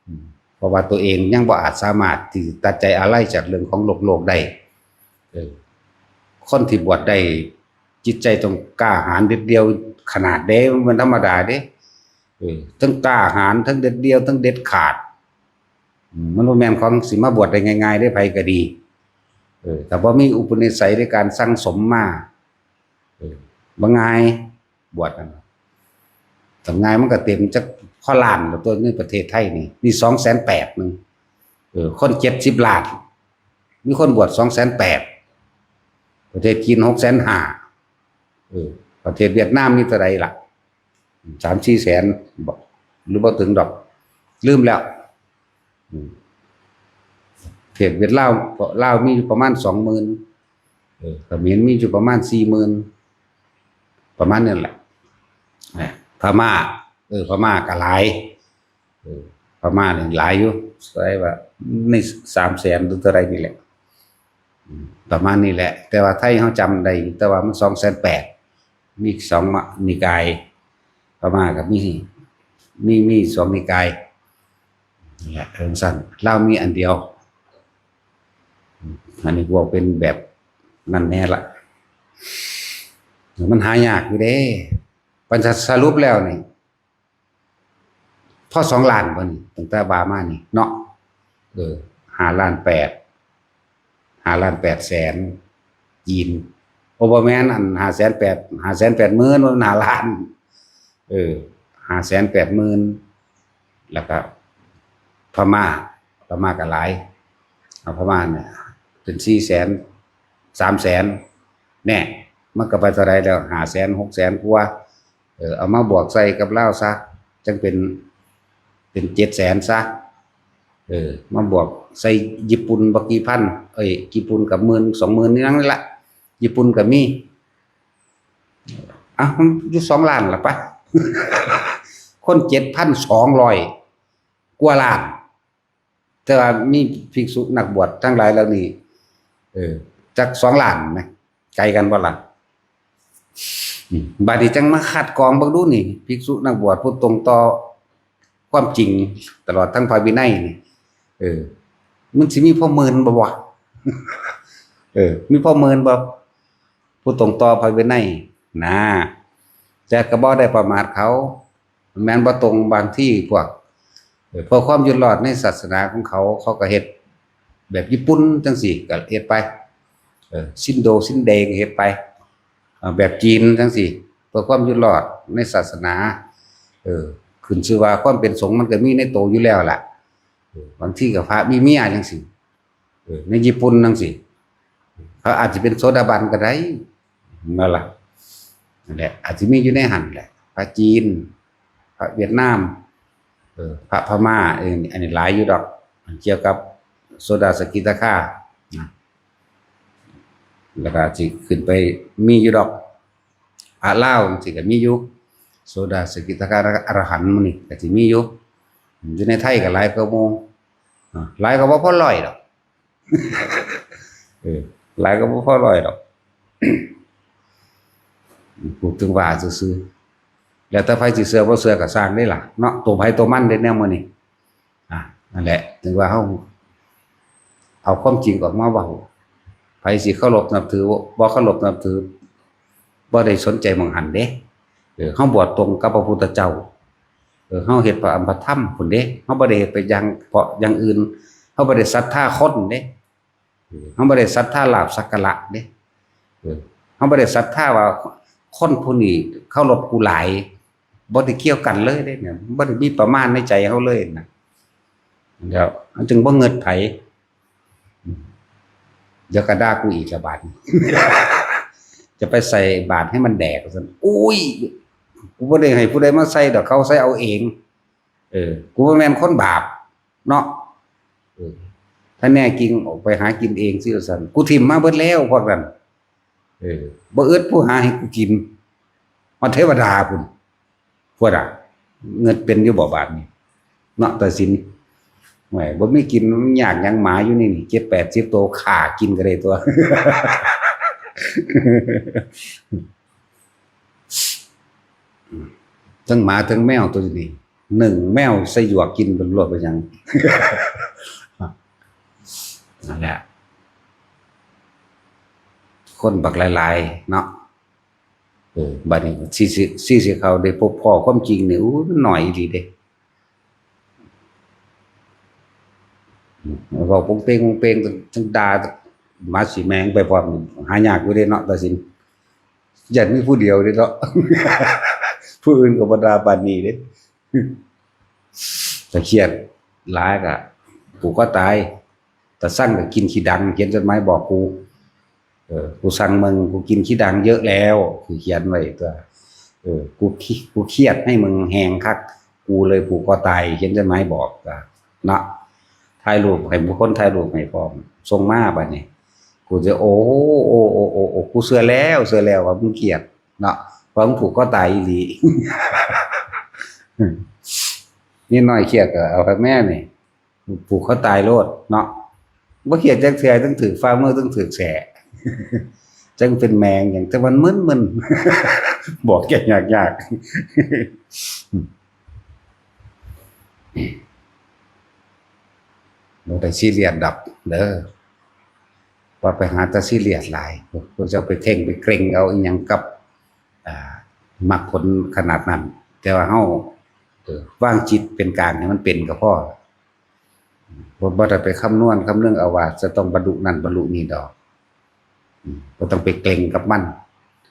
อืม เพราะว่าตัวเองยังบ่อาจสามารถที่ตัดใจอาลัยจากเรื่องของโลกๆได้ เออ คนที่บวชได้ จิตใจต้องกล้าหาญเด็ดเดี่ยวขนาดเด้ มันบ่ธรรมดาเด้ เออ ทั้งกล้าหาญ ทั้งเด็ดเดี่ยว ทั้งเด็ดขาด อืม มันบ่แม่นของสิมาบวชได้ง่ายๆเด้ ไผก็ดี เออ ถ้าบ่มีอุปนิสัยในการสั่งสมมา เออ บ่ง่าย บวชนั่นน่ะ ถ้าง่ายมันก็เต็มจัก พอล้านแล้วตัวในประเทศไทยนี่ มีสองแสนแปดหนึ่ง เออ คนเจ็ดสิบล้าน มีคนบวชสองแสนแปด ประเทศจีนหกแสนห้า เออ ประเทศเวียดนามมีเท่าไหร่ล่ะ สามสี่แสน บ่ หรือบ่ถึงดอก ลืมแล้ว อืม ประเทศเวียดลาว ลาวมีอยู่ประมาณสองหมื่น เออ เขมรมีอยู่ประมาณสี่หมื่น ประมาณนั่นแหละ อ่ะ พม่า เออ พม่าก็หลาย เออ พม่านี่หลายอยู่ ใช่ว่าในสามแสนหรือเท่าไหร่นี่แหละ อืม ประมาณนี้แหละ แต่ว่าไทยเขาจำได้อยู่ แต่ว่ามันสองแสนแปด มีสองมะ นิกาย พม่าก็มี มี มีสองนิกาย นี่แหละ เรื่องสั้น ลาวมีอันเดียว อืม อันนี้พวกเป็นแบบนั่นแน่ละ มันหายากอยู่เด้ ปัญหาสรุปแล้วนี่ พอสองล้านบ่นี่ ตั้งแต่ว่ามานี่เนาะ เออ ห้าล้านแปด ห้าล้านแปดแสน จีน โอ้ บ่แม่น อัน ห้าแสนแปด ห้าแสนแปดหมื่น มันห้าล้าน เออ ห้าแสนแปดหมื่น แล้วก็ พม่า พม่าก็หลาย เอาพม่าเนี่ย เป็นสี่แสน สามแสน แน่ มันก็ไปเท่าไหร่แล้ว ห้าแสน หกแสนกว่า เออ เอามาบวกใส่กับลาวซะ จั่งเป็น เป็นเจ็ดแสนซะ เออ มาบวกใส่ญี่ปุ่นบ่กี่พัน เอ้ย ญี่ปุ่นกับหมื่นสองหมื่นนี่นั่นแหละ ญี่ปุ่นก็มี อ่ะ มันอยู่สองล้านละปะ คนเจ็ดพันสองร้อยกว่าล้าน แต่ว่ามีภิกษุนักบวชทั้งหลายเหล่านี้ เออ จักสองล้านไหม ไกลกันบ่ล่ะ อืม บาดนี้จั่งมาคัดกรองเบิ่งดูนี่ ภิกษุนักบวชผู้ตรงต่อความจริง ตลอดทั้งพระวินัยนี่ เออ มันสิมีพอหมื่นบ่วะ เออ มีพอหมื่นบ่ ผู้ตรงต่อพระวินัยนะ แต่ก็บ่ได้ประมาทเขา แม่นบ่ตรงบางที่พวก เออ เพื่อความอยู่รอดในศาสนาของเขา เขาก็เฮ็ดแบบญี่ปุ่นจั่งซี้ก็เฮ็ดไป เออ ซินโดซินเดก็เฮ็ดไป เอ่อ แบบจีนจั่งซี้ เพื่อความอยู่รอดในศาสนา เออ ขึ้นชื่อว่าความเป็นสงฆ์มันก็มีในโตอยู่แล้วล่ะ เออ บางทีก็พระมีเมียจั่งซี้ เออ ในญี่ปุ่นจั่งซี้ เขาอาจจะเป็นโสดาบันก็ได้ นั่นล่ะ นั่นแหละ อาจจะมีอยู่ในหั่นแหละ พระจีน พระเวียดนาม เออ พระพม่า เออ อันนี้หลายอยู่ดอก เกี่ยวกับโสดาสกิทาคานะ แล้วก็สิขึ้นไปมีอยู่ดอก พระลาวจั่งซี้ก็มีอยู่ โสดาสกิทาคาอรหันต์หมู่นี้ก็สิมีอยู่ อยู่ในไทยก็หลายกว่าหมู่ อ่า หลายก็บ่พอร้อยดอก เออ หลายก็บ่พอร้อยดอก พูดถึงว่าซื่อๆ แล้วแต่ไผสิเชื่อบ่เชื่อก็ซ่างเด้ล่ะเนาะ ตัวไผตัวมันเด้แนวมื้อนี้ อ่ะ นั่นแหละ ถึงว่าเฮาเอาความจริงออกมาเว้า ไผสิเคารพนับถือ บ่เคารพนับถือ บ่ได้สนใจหม่องหั่นเด้ เออ เฮาบวชตรงกับพระพุทธเจ้า เออ เฮาเฮ็ดพระอำพระธรรมพุ้นเด้ เฮาบ่ได้เฮ็ดไปอย่าง เพราะอย่างอื่น เฮาบ่ได้ศรัทธาคนเด้ เออ เฮาบ่ได้ศรัทธาลาภสักการะเด้ เออ เฮาบ่ได้ศรัทธาว่าคนผู้นี้เคารพกูหลาย บ่ได้เกี่ยวกันเลยเด้เนี่ย บ่ได้มีประมาณในใจเฮาเลยนะ เดี๋ยวเฮาจึงบ่เงิดไผ เดี๋ยวก็ด่ากูอีกละบาดนี้ จะไปใส่บาตรให้มันแดกว่าซั่น อุ้ย กูบ่ได้ให้ผู้ใดมาใส่ดอก เขาใส่เอาเอง เออ กูบ่แม่นคนบาปเนาะ เออ ถ้าแน่จริงออกไปหากินเองสิว่าซั่น กูถิ่มมาเบิดแล้วพวกนั้น เออ บ่อึดผู้หาให้กูกิน ฮอดเทวดาพุ้น พวกน่ะ เงินเป็นอยู่บ่บาดนี้ เนาะ ตาสิน โอ้ย บ่มีกิน มันยากหยัง หมาอยู่นี่นี่ เจ็ดแปดสิบตัว ฆ่ากินก็ได้ตัว ทั้งหมาทั้งแมวตัวนี้ นึ่งแมวใส่หยวกกินเป็นรวดเป็นหยัง นั่นแหละ คนบักหลายๆ เนาะ เออ บัดนี้ สิ สิ สิ สิเขาได้พบพ้อความจริงนี่ อู้ มันน้อยอีหลีเด้ เว้าโปงเปงโปงเปง ทั้งด่าหมาสิแมงไปพร้อม หายากอยู่เด้เนาะ ตาสิน ย่านมีผู้เดียวเด้เนาะ ผู้อื่นก็บ่ด่าปานนี้เด้ แต่เครียดหลายก็ผูกคอตาย แต่สั่งก็กินขี้ดัง เขียนจดหมายบอกกู เออ กูสั่งมึง กูกินขี้ดังเยอะแล้ว คือเขียนไว้ตัว เออ กูขี้ กูเครียดให้มึงแหงคัก กูเลยผูกคอตาย เขียนจดหมายบอกก็เนาะ ถ่ายรูปให้บุคคล ถ่ายรูปให้พร้อม ส่งมาบัดนี้ กูจะ โอ้ โอ้ โอ้ โอ้ โอ้ กูเชื่อแล้ว เชื่อแล้วว่ามึงเครียดเนาะ เพราะมึงผูกคอตายอีหลี นี่น้อยเครียดก็เอาให้แม่นี่ ผูกคอตายโลดเนาะ บ่เครียดจักเทื่อ ต้องถือฝ่ามือ ต้องถือแส จังเป็นแมงอย่าง แต่มันมึนๆ บอกแกยากๆ บ่ได้ซีเรียสดอกเด้อ ว่าไปหาแต่ซีเรียสหลาย พวกเจ้าไปเข่งไปเกร็งเอาอีหยังกับ อ่า มรรคผลขนาดนั้น แต่ว่าเฮา เออ วางจิตเป็นกลางให้มันเป็นก็พอ บ่ บ่ได้ไปคำนวณคำนึงเอาว่าจะต้องบรรลุนั่นบรรลุนี่ดอก อืม บ่ต้องไปเกร็งกับมัน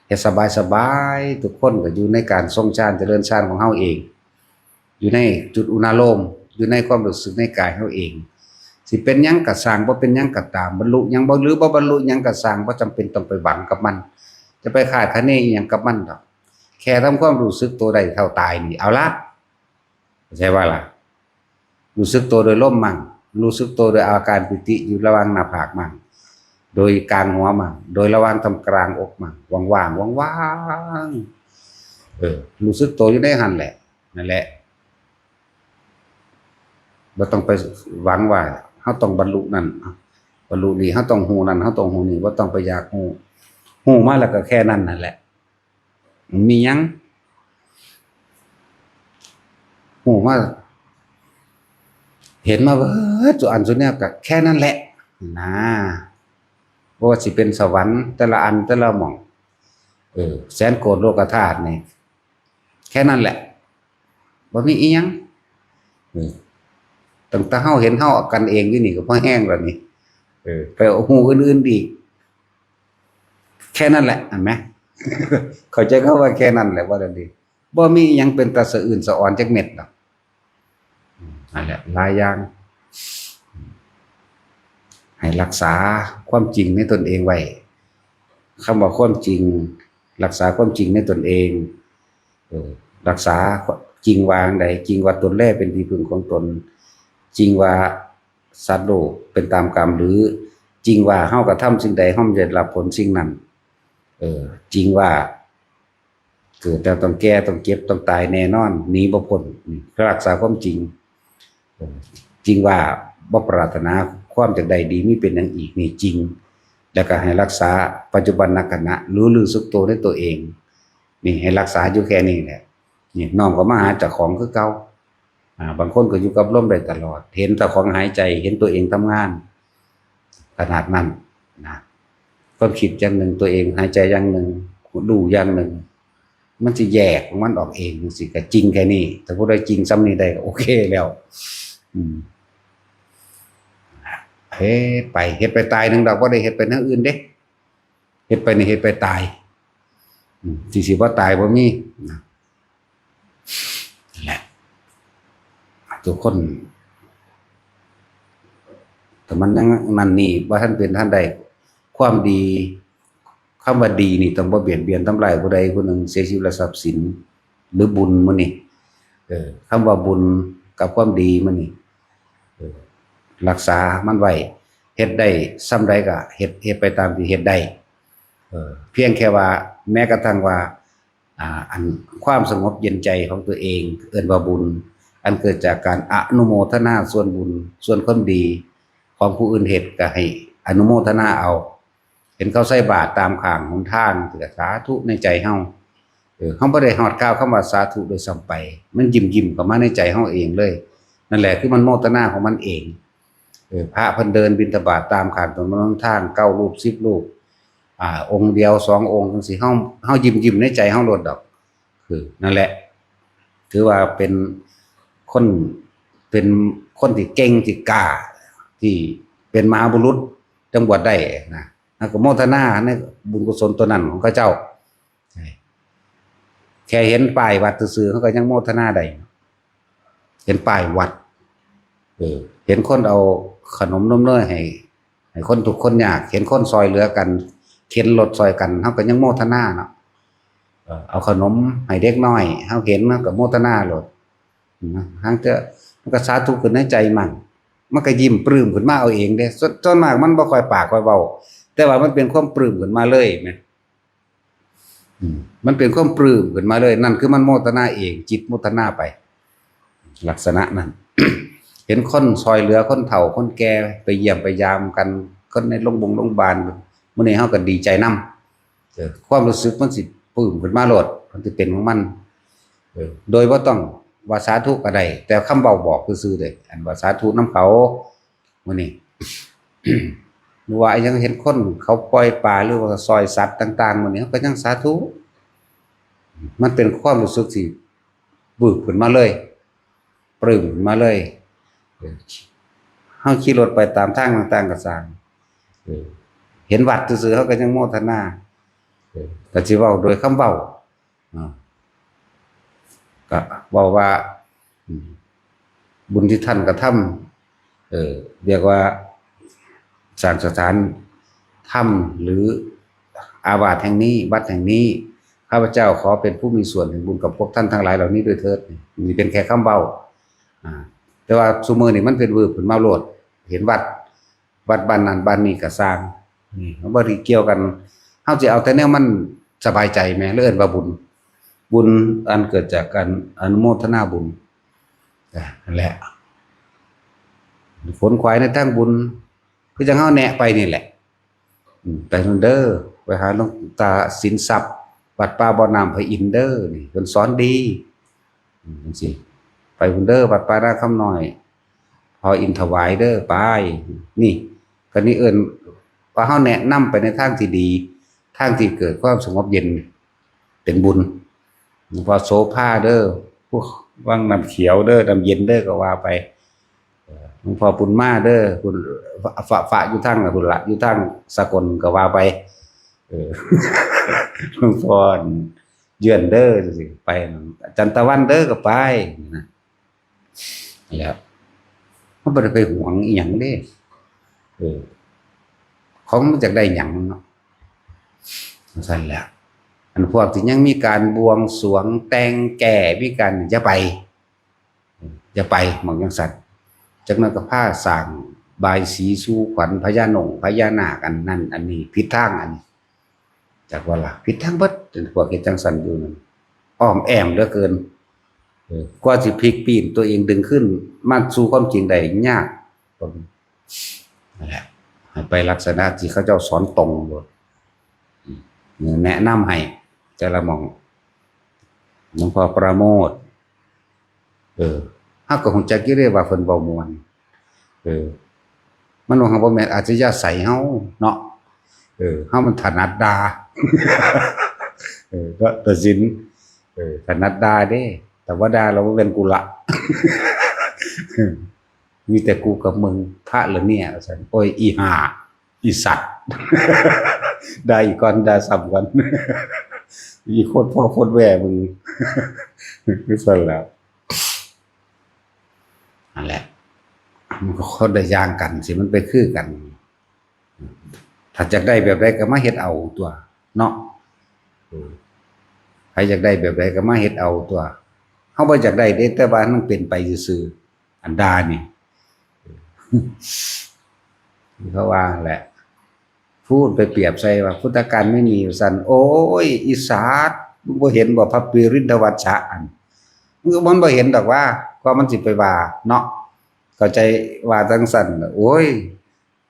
เฮ็ดสบายๆ ทุกคนก็อยู่ในการทรงฌานเจริญฌานของเฮาเอง อยู่ในจุดอุณาโลม อยู่ในความรู้สึกในกายเฮาเอง สิเป็นหยังก็ซ่าง บ่เป็นหยังก็ตาม บรรลุหยังบ่ หรือบ่บรรลุหยังก็ซ่าง บ่จำเป็นต้องไปหวังกับมัน จะไปคาดคะเนอิหยังกับมันดอก แค่ทำความรู้สึกตัวได้เท่าตายนี่ เอาละ เข้าใจว่าล่ะ รู้สึกตัวโดยลมมั่ง รู้สึกตัวโดยอาการปีติอยู่ระหว่างหน้าผากมั่ง โดยกลางหัวมั่ง โดยระหว่างทำกลางอกมั่ง ว่างๆ ว่างๆ เออ รู้สึกตัวอยู่ในหั่นแหละ นั่นแหละ บ่ต้องไปหวังว่าเฮาต้องบรรลุนั่น บรรลุนี่ เฮาต้องฮู้นั่น เฮาต้องฮู้นี่ บ่ต้องไปอยากฮู้ ฮู้มาแล้วก็แค่นั้นนั่นแหละ มันมีหยัง ฮู้มา เห็นมาเบิดซุอันซุแนวก็แค่นั้นแหละ นะ บ่ว่าสิเป็นสวรรค์แต่ละอันแต่ละหม่อง เออ แสนโกดโลกธาตุนี่ แค่นั้นแหละ บ่มีอีหยัง เออ ตั้งแต่เฮาเห็นเฮากันเองอยู่นี่ก็พอแฮงแล้วนี่ เออ ไปเอาฮู้อื่นๆอีก แค่นั้นแหละ เห็นไหม เข้าใจคำว่าแค่นั้นแหละ ว่าซั่นติ บ่มีอีหยังเป็นตาสะอื้นสะออนจักเม็ดดอก อืม นั่นแหละ หลายอย่าง ให้รักษาความจริงในตนเองไว้ คำว่าความจริง รักษาความจริงในตนเอง เออ รักษาจริงว่าจั่งใด จริงว่าตนแลเป็นที่พึ่งของตน จริงว่าสัตว์โลกเป็นตามกรรม หรือจริงว่าเฮากระทำสิ่งใด เฮาจะได้รับผลสิ่งนั้น เออ จริงว่า เกิดแล้วต้องแก่ ต้องเจ็บ ต้องตายแน่นอน หนีบ่พ้น นี่คือรักษาความจริง เออ จริงว่าบ่ปรารถนาความอยากได้ดี มีเป็นหยังอีก นี่จริง แล้วก็ให้รักษาปัจจุบันขณะ รู้ รู้สึกตัวในตัวเอง นี่ให้รักษาอยู่แค่นี้แหละ นี่น้อมเข้ามาหาเจ้าของคือเก่า อ่า บางคนก็อยู่กับลมได้ตลอด เห็นเจ้าของหายใจ เห็นตัวเองทำงาน ขนาดนั้นนะ ความคิดอย่างหนึ่ง ตัวเองหายใจอย่างหนึ่ง รู้อย่างหนึ่ง มันสิแยกของมันออกเองจั่งซี้ ก็จริงแค่นี้ ถ้าผู้ใดจริงส่ำนี้ได้ก็โอเคแล้ว อืม เฮ็ดไป เฮ็ดไปตายหนึ่งดอก บ่ได้เฮ็ดไปแนวอื่นเด้ เฮ็ดไปนี่เฮ็ดไปตาย อืม สิ สิบ่ตายบ่มีนะ นั่นแหละ ทุกคน ถ้ามันยังนั่นนี่ บ่ทันเป็นทันได้ ความดี คำว่าดีนี่ต้องบ่เบียดเบียนทำลายผู้ใดผู้หนึ่ง เสียชีวิตและทรัพย์สิน หรือบุญมื้อนี้ เออ คำว่าบุญกับความดีมื้อนี้ เออ รักษามันไว้ เฮ็ดได้ส่ำใดก็เฮ็ด เฮ็ดไปตามที่เฮ็ดได้ เออ เพียงแค่ว่า แม้กระทั่งว่า อ่า อันความสงบเย็นใจของตัวเอง เอิ้นว่าบุญ อันเกิดจากการอนุโมทนาส่วนบุญ ส่วนความดีของผู้อื่นเฮ็ด ก็ให้อนุโมทนาเอา เห็นเขาใส่บาตรตามข้างหนทาง ก็สาธุในใจเฮา เออ เฮาบ่ได้ฮอดกล่าวคำว่าสาธุโดยซ้ำไป มันยิ้มๆ เข้ามาในใจเฮาเองเลย นั่นแหละคือมันโมทนาของมันเอง เออ พระเพิ่นเดินบิณฑบาตตามข้างถนนหนทาง เก้ารูป สิบรูป อ่า องค์เดียว สององค์จั่งซี้ เฮา เฮายิ้มๆ ในใจเฮาโลดดอก คือ นั่นแหละ ถือว่าเป็นคน เป็นคนที่เก่ง ที่กล้า ที่เป็นมหาบุรุษ จั่งบวชได้นะ เฮาก็โมทนาในบุญกุศลตัวนั้นของเขาเจ้า แค่เห็นป้ายวัดซื่อๆ เฮาก็ยังโมทนาได้ ห็นป้ายวัด เออ เห็นคนเอาขนมนมเนยให้ ให้คนทุกข์คนยาก เห็นคนซอยเหลือกัน เข็นรถซอยกัน เฮาก็ยังโมทนาเนาะ เออ เอาขนมให้เด็กน้อย เฮาเห็น เฮาก็โมทนาโลด นะ หางเทื่อมันก็สาธุขึ้นในใจมั่ง มันก็ยิ้มปลื้มขึ้นมาเอาเองเด้ ส่วน ส่วนมากมันบ่ค่อยปากค่อยเว้า แต่ว่ามันเป็นความปลื้มขึ้นมาเลยแหม อืม มันเป็นความปลื้มขึ้นมาเลย นั่นคือมันโมทนาเอง จิตโมทนาไป ลักษณะนั้น เห็นคนซอยเหลือคนเฒ่าคนแก่ ไปเยี่ยมไปยามกัน คนในโรงบงโรงพยาบาล มื้อนี้เฮาก็ดีใจนำ เออ ความรู้สึกมันสิปลื้มขึ้นมาโลด มันสิเป็นของมัน เออ โดยบ่ต้องว่าสาธุก็ได้ แต่คำเว้าบอกซื่อๆเด้ อันว่าสาธุนำเขา มื้อนี้ หรือว่ายังเห็นคนเขาปล่อยปลา หรือว่าซอยสัตว์ต่างๆ มื้อนี้ เฮาก็ยังสาธุ มันเป็นความรู้สึกที่วืบขึ้นมาเลย ปลื้มขึ้นมาเลย เออ เฮาขี่รถไปตามทางต่างๆ ก็ซ่าง เออ เห็นวัดซื่อๆ เฮาก็ยังโมทนา เออ ก็สิเว้าโดยคำเว้า อ่า ก็เว้าว่า อืม บุญที่ท่านกระทำ เออ เรียกว่า สร้างสถานธรรมหรืออาวาสแห่งนี้ วัดแห่งนี้ ข้าพเจ้าขอเป็นผู้มีส่วนแห่งบุญกับพวกท่านทั้งหลายเหล่านี้ด้วยเถิด นี่เป็นแค่คำเว้า อ่า แต่ว่าซุมื้อนี้มันเป็นวืบขึ้นมาโลด เห็นวัด วัดบ้านนั้นบ้านนี้ก็ซ่าง นี่มันบ่ได้เกี่ยวกัน เฮาสิเอาแต่แนวมันสบายใจแหม แล้วเอิ้นว่าบุญ บุญอันเกิดจากการอนุโมทนาบุญ อ่ะ นั่นแหละ ขนขวายในทางบุญ คือจั่งเฮาแนะไปนี่แหละ อืม ไปนั่นเด้อ ไปหาหลวงตาสินทรัพย์ วัดป่าบ่อน้ำพระอินทร์เด้อ นี่เพิ่นสอนดี อืม จั่งซี้ ไปพุ่นเด้อ วัดป่านาคำน้อย พ่ออินถวายเด้อ ไป นี่ ก็นี่เอิ้นว่าเฮาแนะนำไปในทางที่ดี ทางที่เกิดความสงบเย็น เป็นบุญ หลวงพ่อโสภาเด้อ พวกวังน้ำเขียวเด้อ น้ำเย็นเด้อ ก็ว่าไป เอ่อ หลวงพ่อบุญมาเด้อ คุณ ฝะ ฝะ ฝะอยู่ทางน่ะ คุณละ อยู่ทางสกลก็ว่าไป เออ หลวงพ่อเยือนเด้อ จั่งซี้ ไป อาจารย์ตะวันเด้อ ก็ไป นะ แล้ว มันบ่ได้ไปหวงอีหยังเด้ เออ ของมันอยากได้หยังเนาะ ซั่นแหละ อันพวกที่ยังมีการบวงสรวงแต่งแก้ มีการ อย่าไป อย่าไป หม่องจั่งซั่น จักหน่อยก็พาสร้างบายสีสู่ขวัญพญาหนงพญานาค อันนั้นอันนี้ ผิดทางอันนี้ จักว่าล่ะ ผิดทางเบิด พวกเฮ็ดจั่งซั่นอยู่นั่น อ้อมแอมเหลือเกิน เออ กว่าสิพลิกปีนตัวเองดึงขึ้นมาสู่ความจริงได้ยาก นั่นแหละ ให้ไปลักษณะที่เขาเจ้าสอนตรงโลด แนะนำให้แต่ละหม่อง หลวงพ่อประโมท เออ เฮาก็ฮู้จักอยู่เด้ว่าเพิ่นเว้าม่วน เออ มันว่าบ่แม่นอัธยาศัยเฮาเนาะ เออ เฮามันถนัดด่า เออ ก็ตัดสิน เออ ถนัดด่าเด้ แต่ว่าด่าแล้วบ่แม่นกูละ มีแต่กูกับมึง พระเหรอเนี่ย ว่าซั่น โอ้ย อีห่า อีสัตว์ ด่าอีกก่อน ด่าซ้ำก่อน อีโคตรพ่อโคตรแม่มึง คือซั่นแหล้ว นั่นแหละ มันก็คนละอย่างกันสิ มันไปคือกัน ถ้าอยากได้แบบใดก็มาเฮ็ดเอาตัว เนาะ เออ ใครอยากได้แบบใดก็มาเฮ็ดเอาตัว เฮาบ่อยากได้เด้ แต่ว่ามันเป็นไปซื่อๆ อันด่านี่ เขาว่าแหละ พูดไปเปรียบใส่ว่าพุทธกาลไม่มี ว่าซั่น โอ้ย อีสัตว์ มึงบ่เห็นบ่ พระปรินทวัชชะอัน มึง มันบ่เห็นดอกว่า ว่ามันสิไปว่าเนาะ เข้าใจว่าจั่งซั่น โอ้ย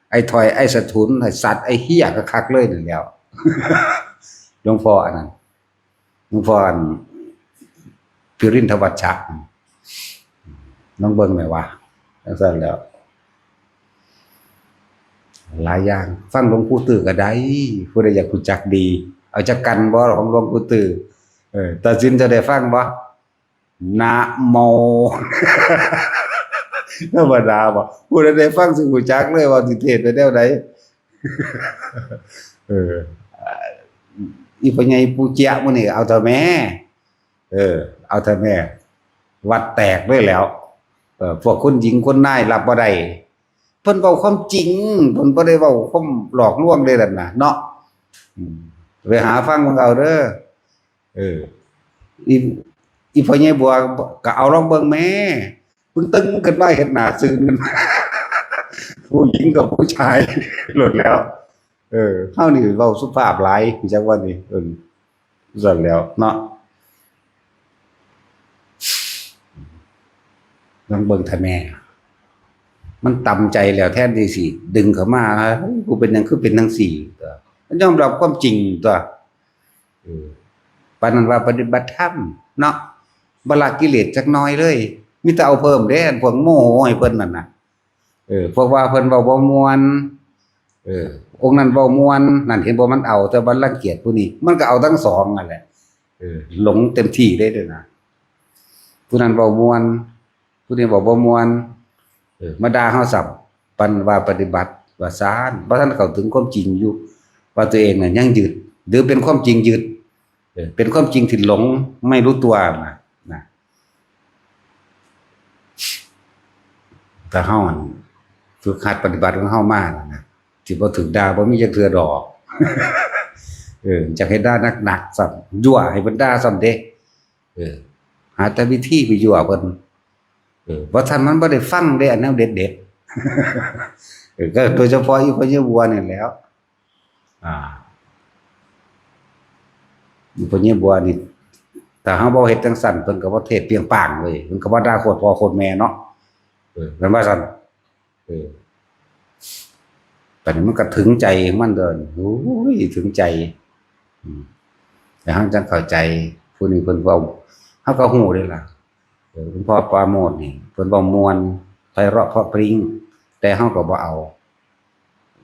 ไอ้ถอย ไอ้สะทุน ไอ้สัตว์ ไอ้เหี้ยคักๆเลยนั่นแหล้ว หลวงพ่ออันนั้น หลวงพ่ออัน ปรินทวัชชะ ลองเบิ่งแหน่ว่า จั่งซั่นแหล้ว หลายอย่าง ฟังหลวงปู่ตื้อก็ได้ ผู้ใดอยากรู้จักดี เอาจักกันบ่ของหลวงปู่ตื้อ เออ ตัดสินจะได้ฟังบ่ นะโม ธรรมดาบ่ ผู้ใดได้ฟังสิรู้จักเลยว่าสิเทศน์ไปแนวใด เออ อีพ่อใหญ่ปู่เจี๊ยะมื้อนี้เอาเถาะแม่ เออ เอาเถาะแม่ วัดแตกเลยแหล้ว เอ่อ พวกคุณหญิงคุณนายรับบ่ได้ เพิ่นเว้าความจริง เพิ่นบ่ได้เว้าความหลอกลวงเด้นั่นน่ะเนาะ อืม ไปหาฟังเบิ่งเอาเด้อ เออ อี อีพ่อใหญ่บัวก็เอาลองเบิ่งแหม เพิ่งตึงขึ้นมาเห็นหน้าซื่นขึ้นมา ผู้หญิงกับผู้ชายหลุดแล้ว เออ เฮานี่เว้าสุภาพหลาย จักว่านี่ เออ ซั่นแล้วเนาะ ลองเบิ่งเถาะแม่ มันตำใจแล้ว แทนที่สิดึงเข้ามา เฮ้ย กูเป็นหยังคือเป็นจั่งซี้ ก็มันยอมรับความจริงตั๊ว เออ ปานนั้นว่าปฏิบัติธรรมเนาะ บ่ละกิเลสจักหน่อยเลย มีแต่เอาเพิ่มเด้ อันพวกโมโหให้เพิ่นนั่นน่ะ เออ พวกว่าเพิ่นเว้าบ่ม่วน เออ องค์นั้นเว้าม่วน นั่นเห็นบ่ มันเอา แต่ว่ารังเกียจผู้นี้ มันก็เอาทั้งสองนั่นแหละ เออ หลงเต็มที่เลยเด้อนะ ผู้นั้นเว้าม่วน ผู้นี้เว้าบ่ม่วน เออ มาด่าเฮาซ้ำ ปานว่าปฏิบัติ ว่าซาน บ่ทันเข้าถึงความจริงอยู่ ว่าตัวเองน่ะยังยึด หรือเป็นความจริงยึด เออ เป็นความจริงที่หลงไม่รู้ตัวนะ นะ แต่เฮาหั่น ฝึกหัดปฏิบัติของเฮามานะ สิบ่ถูกด่าบ่มีจักเทื่อดอก เออ จักให้ด่าหนักๆ ซ้ำ ยั่วให้เพิ่นด่าซ้ำเด้ เออ หาแต่วิธีไปยั่วเพิ่น เออ บ่ซั้นมันบ่ได้ฟังเด้ อันแนวเด็ดๆ เออ ก็โดยเฉพาะอีพ่อใหญ่บัวนี่แหล้ว อ่า อีพ่อใหญ่บัวนี่ ถ้าเฮาบ่เฮ็ดจั่งซั้น เพิ่นก็บ่เทศน์เปรียงป้างเว้ย เพิ่นก็บ่ด่าโคตรพ่อโคตรแม่เนาะ เออ แม่นว่าซั้น เออ ตอนนี้มันก็ถึงใจมันเด้อ โอ้ย ถึงใจ อืม แล้วเฮาจั่งเข้าใจ ผู้นี้เพิ่นเว้า เฮาก็ฮู้เด้ล่ะ เออ หลวงพ่อปราโมทย์นี่ เพิ่นเว้าม่วน ไพเราะเพราะพริ้ง แต่เฮาก็บ่เอา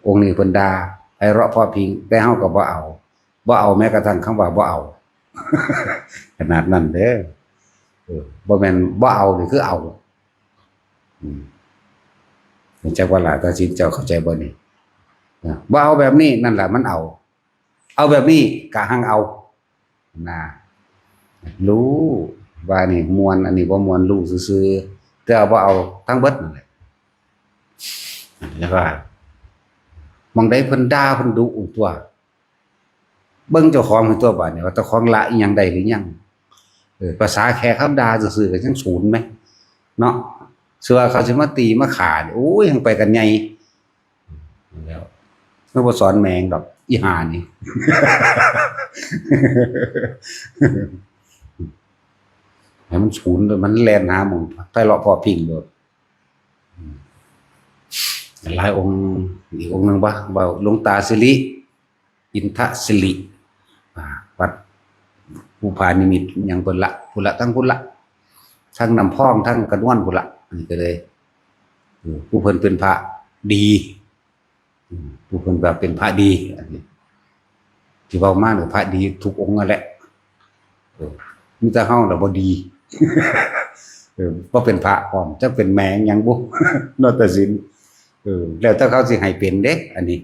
องค์นี้เพิ่นด่า ไพเราะเพราะพริ้ง แต่เฮาก็บ่เอา บ่เอาแม้กระทั่งคำว่าบ่เอา ขนาดนั้นเด้อ เออ บ่แม่นบ่เอานี่คือเอา อืม จักว่าล่ะ ตัดสินเจ้าเข้าใจบ่นี่ นะ บ่เอาแบบนี้ นั่นล่ะมันเอา เอาแบบนี้กะหังเอา นะ รู้ว่านี่ม่วน อันนี้บ่ม่วน รู้ซื่อๆ แต่ว่าบ่เอาทั้งเบิดนั่นแหละ แล้วว่า หม่องใดเพิ่นด่าเพิ่นดุตั๊ว เบิ่งเจ้าของให้ตั๊วบาดนี้ ว่าเจ้าของละอิหยังได้หรือยัง เออ ภาษาแขกเขาด่าซื่อๆ ก็ยังศูนย์แหม เนาะ เชื่อเขาสิมาตีมาฆ่านี่ โอ้ย ยังไปกันใหญ่ แล้ว มันบ่สอนแม่งดอก อีห่านี่ ให้มันศูนย์เลย มันแล่นหาหม่องไพเราะเพราะพริ้งโลด หลายองค์ อีกองค์หนึ่งบ่ เว้าหลวงตาสิริ อินทสิริ อ่า วัดภูผานิมิตร หยังเพิ่นละ พุ้นละ ทั้งพุ้นละ ทั้งน้ำพอง ทั้งกระนวนพุ้นละ อันนี้ก็เลย เออ ผู้เพิ่นเป็นพระดี อืม ผู้เพิ่นว่าเป็นพระดี อันนี้ ที่เว้ามาเนี่ยพระดีทุกองค์นั่นแหละ เออ มีแต่เฮาน่ะบ่ดี เออ บ่เป็นพระพร้อม จักเป็นแม่งหยังบุ เนาะ ตัดสิน เออ แล้วแต่เขาสิให้เป็นเด้ อันนี้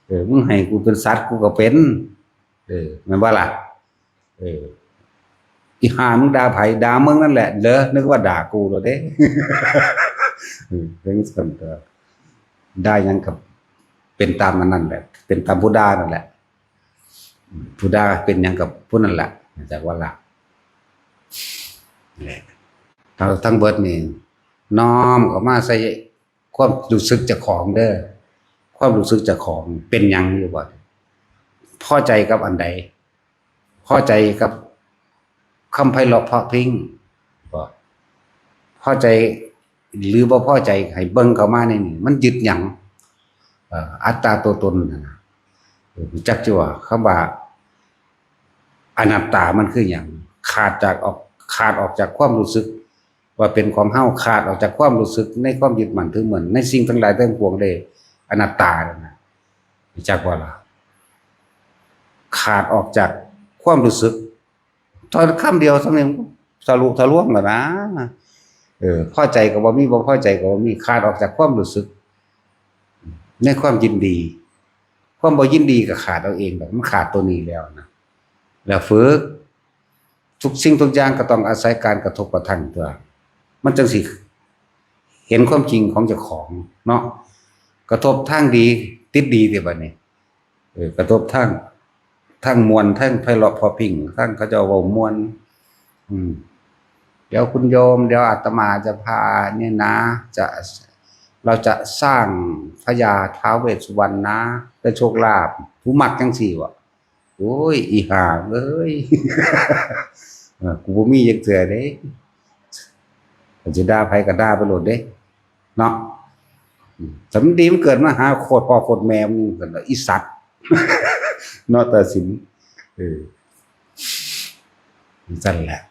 เออ มึงให้กูเป็นสัตว์กูก็เป็น เออ แม่นบ่ล่ะ เออ อีห่ามึงด่าไผ ด่ามึงนั่นแหละ เหรอ นึกว่าด่ากูเหรอเด้ เออ เป็นสันเถอะ ด่าหยังกับเป็นตามมันนั่นแหละ เป็นตามผู้ด่านั่นแหละ ผู้ด่าเป็นหยังกับผู้นั่นแหละ จักว่าล่ะ นี่แหละ ทั้ง ทั้งเบิดนี่ น้อมเข้ามาใส่ความรู้สึกเจ้าของเด้อ ความรู้สึกเจ้าของเป็นหยังอยู่บ่ พอใจกับอันใด พอใจกับคำไพเราะเพราะพริ้งบ่ พอใจหรือบ่พอใจ ให้เบิ่งเข้ามาในนี่ มันยึดหยัง เอ่อ อัตตาตัวตนน่ะนะ เออ จักจิว่าคำว่าอนัตตามันคือหยัง ขาดจากออก ขาดออกจากความรู้สึก ว่าเป็นของเฮา ขาดออกจากความรู้สึกในความยึดมั่นถือมั่นในสิ่งทั้งหลายทั้งปวงเลย อนัตตานั่นน่ะ รู้จักบ่ล่ะ ขาดออกจากความรู้สึก ตอนคำเดียวสำเนียงทะลุทะลวงแล้วนะ เออ พอใจก็บ่มี บ่พอใจก็บ่มี ขาดออกจากความรู้สึก ในความยินดี ความบ่ยินดีก็ขาดเอาเองดอก มันขาดตัวนี้แล้วนะ แล้วฝึก ทุกสิ่งทุกอย่างก็ต้องอาศัยการกระทบกระทั่งตั๊ว มันจั่งสิ เห็นความจริงของเจ้าของเนาะ กระทบทางดี ติดดีเด้บัดนี้ เออ กระทบทาง ทางม่วน ทางไพเราะเพราะพริ้ง ทางเขาเจ้าเว้าม่วน อืม เดี๋ยวคุณโยม เดี๋ยวอาตมาจะพาเนี่ยนะ จะ เราจะสร้างพญาท้าวเวสสุวรรณนะ ได้โชคลาภ ผู้มักจังซี่วะ โอ้ย อีห่าเอ้ย เออ กูบ่มีจักเทื่อเด้ คันสิด่าไผก็ด่าไปโลดเด้ เนาะ อืม สำดีมันเกิดมาหาโคตรพ่อโคตรแม่มึงกันเนาะ อีสัตว์ เนาะ ตัดสิน เออ จั่งซั่นแหละ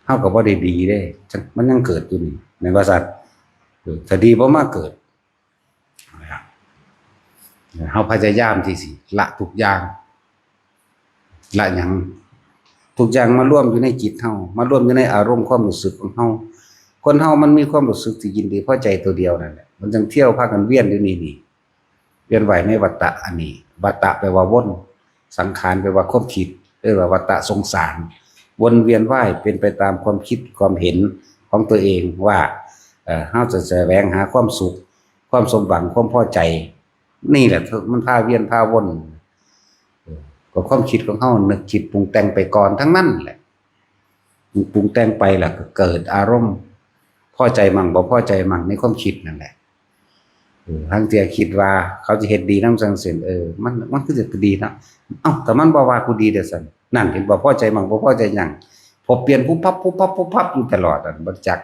เฮาก็บ่ได้ดีเด้ มันยังเกิดอยู่นี่ แม่นบ่สัตว์ เออ ถ้าดีบ่มาเกิด นะครับ เฮาพยายามที่สิละทุกอย่าง ละหยัง ทุกอย่างมารวมอยู่ในจิตเฮา มารวมอยู่ในอารมณ์ความรู้สึกของเฮา คนเฮามันมีความรู้สึกที่ยินดีพอใจตัวเดียวนั่นแหละ มันจั่งเที่ยวพากันเวียนอยู่นี่นี่ เวียนว่ายในวัฏฏะอันนี้ วัฏฏะแปลว่าวน สังขารแปลว่าความคิด เรียกว่าวัฏฏะสงสาร วนเวียนว่ายเป็นไปตามความคิดความเห็นของตัวเองว่า เอ่อ เฮาจะแสวงหาความสุข ความสมหวัง ความพอใจ นี่แหละมันพาเวียนพาวน เออ ก็ความคิดของเฮานึกคิดปรุงแต่งไปก่อนทั้งนั้นแหละ ปรุงแต่งไปล่ะก็เกิดอารมณ์ พอใจมั่งบ่พอใจมั่งในความคิดนั่นแหละ เออ ลางเทื่อคิดว่าเขาจะเฮ็ดดีนำจั่งซี้ เออ มัน มันคือจะดีเนาะ เอ้า แต่มันบ่ว่ากูดีเด้อซั่น นั่นเห็นบ่ พอใจมั่งบ่พอใจหยัง พอเปลี่ยนปุ๊บปั๊บปุ๊บปั๊บปุ๊บปั๊บอยู่ตลอดอะ บ่จัก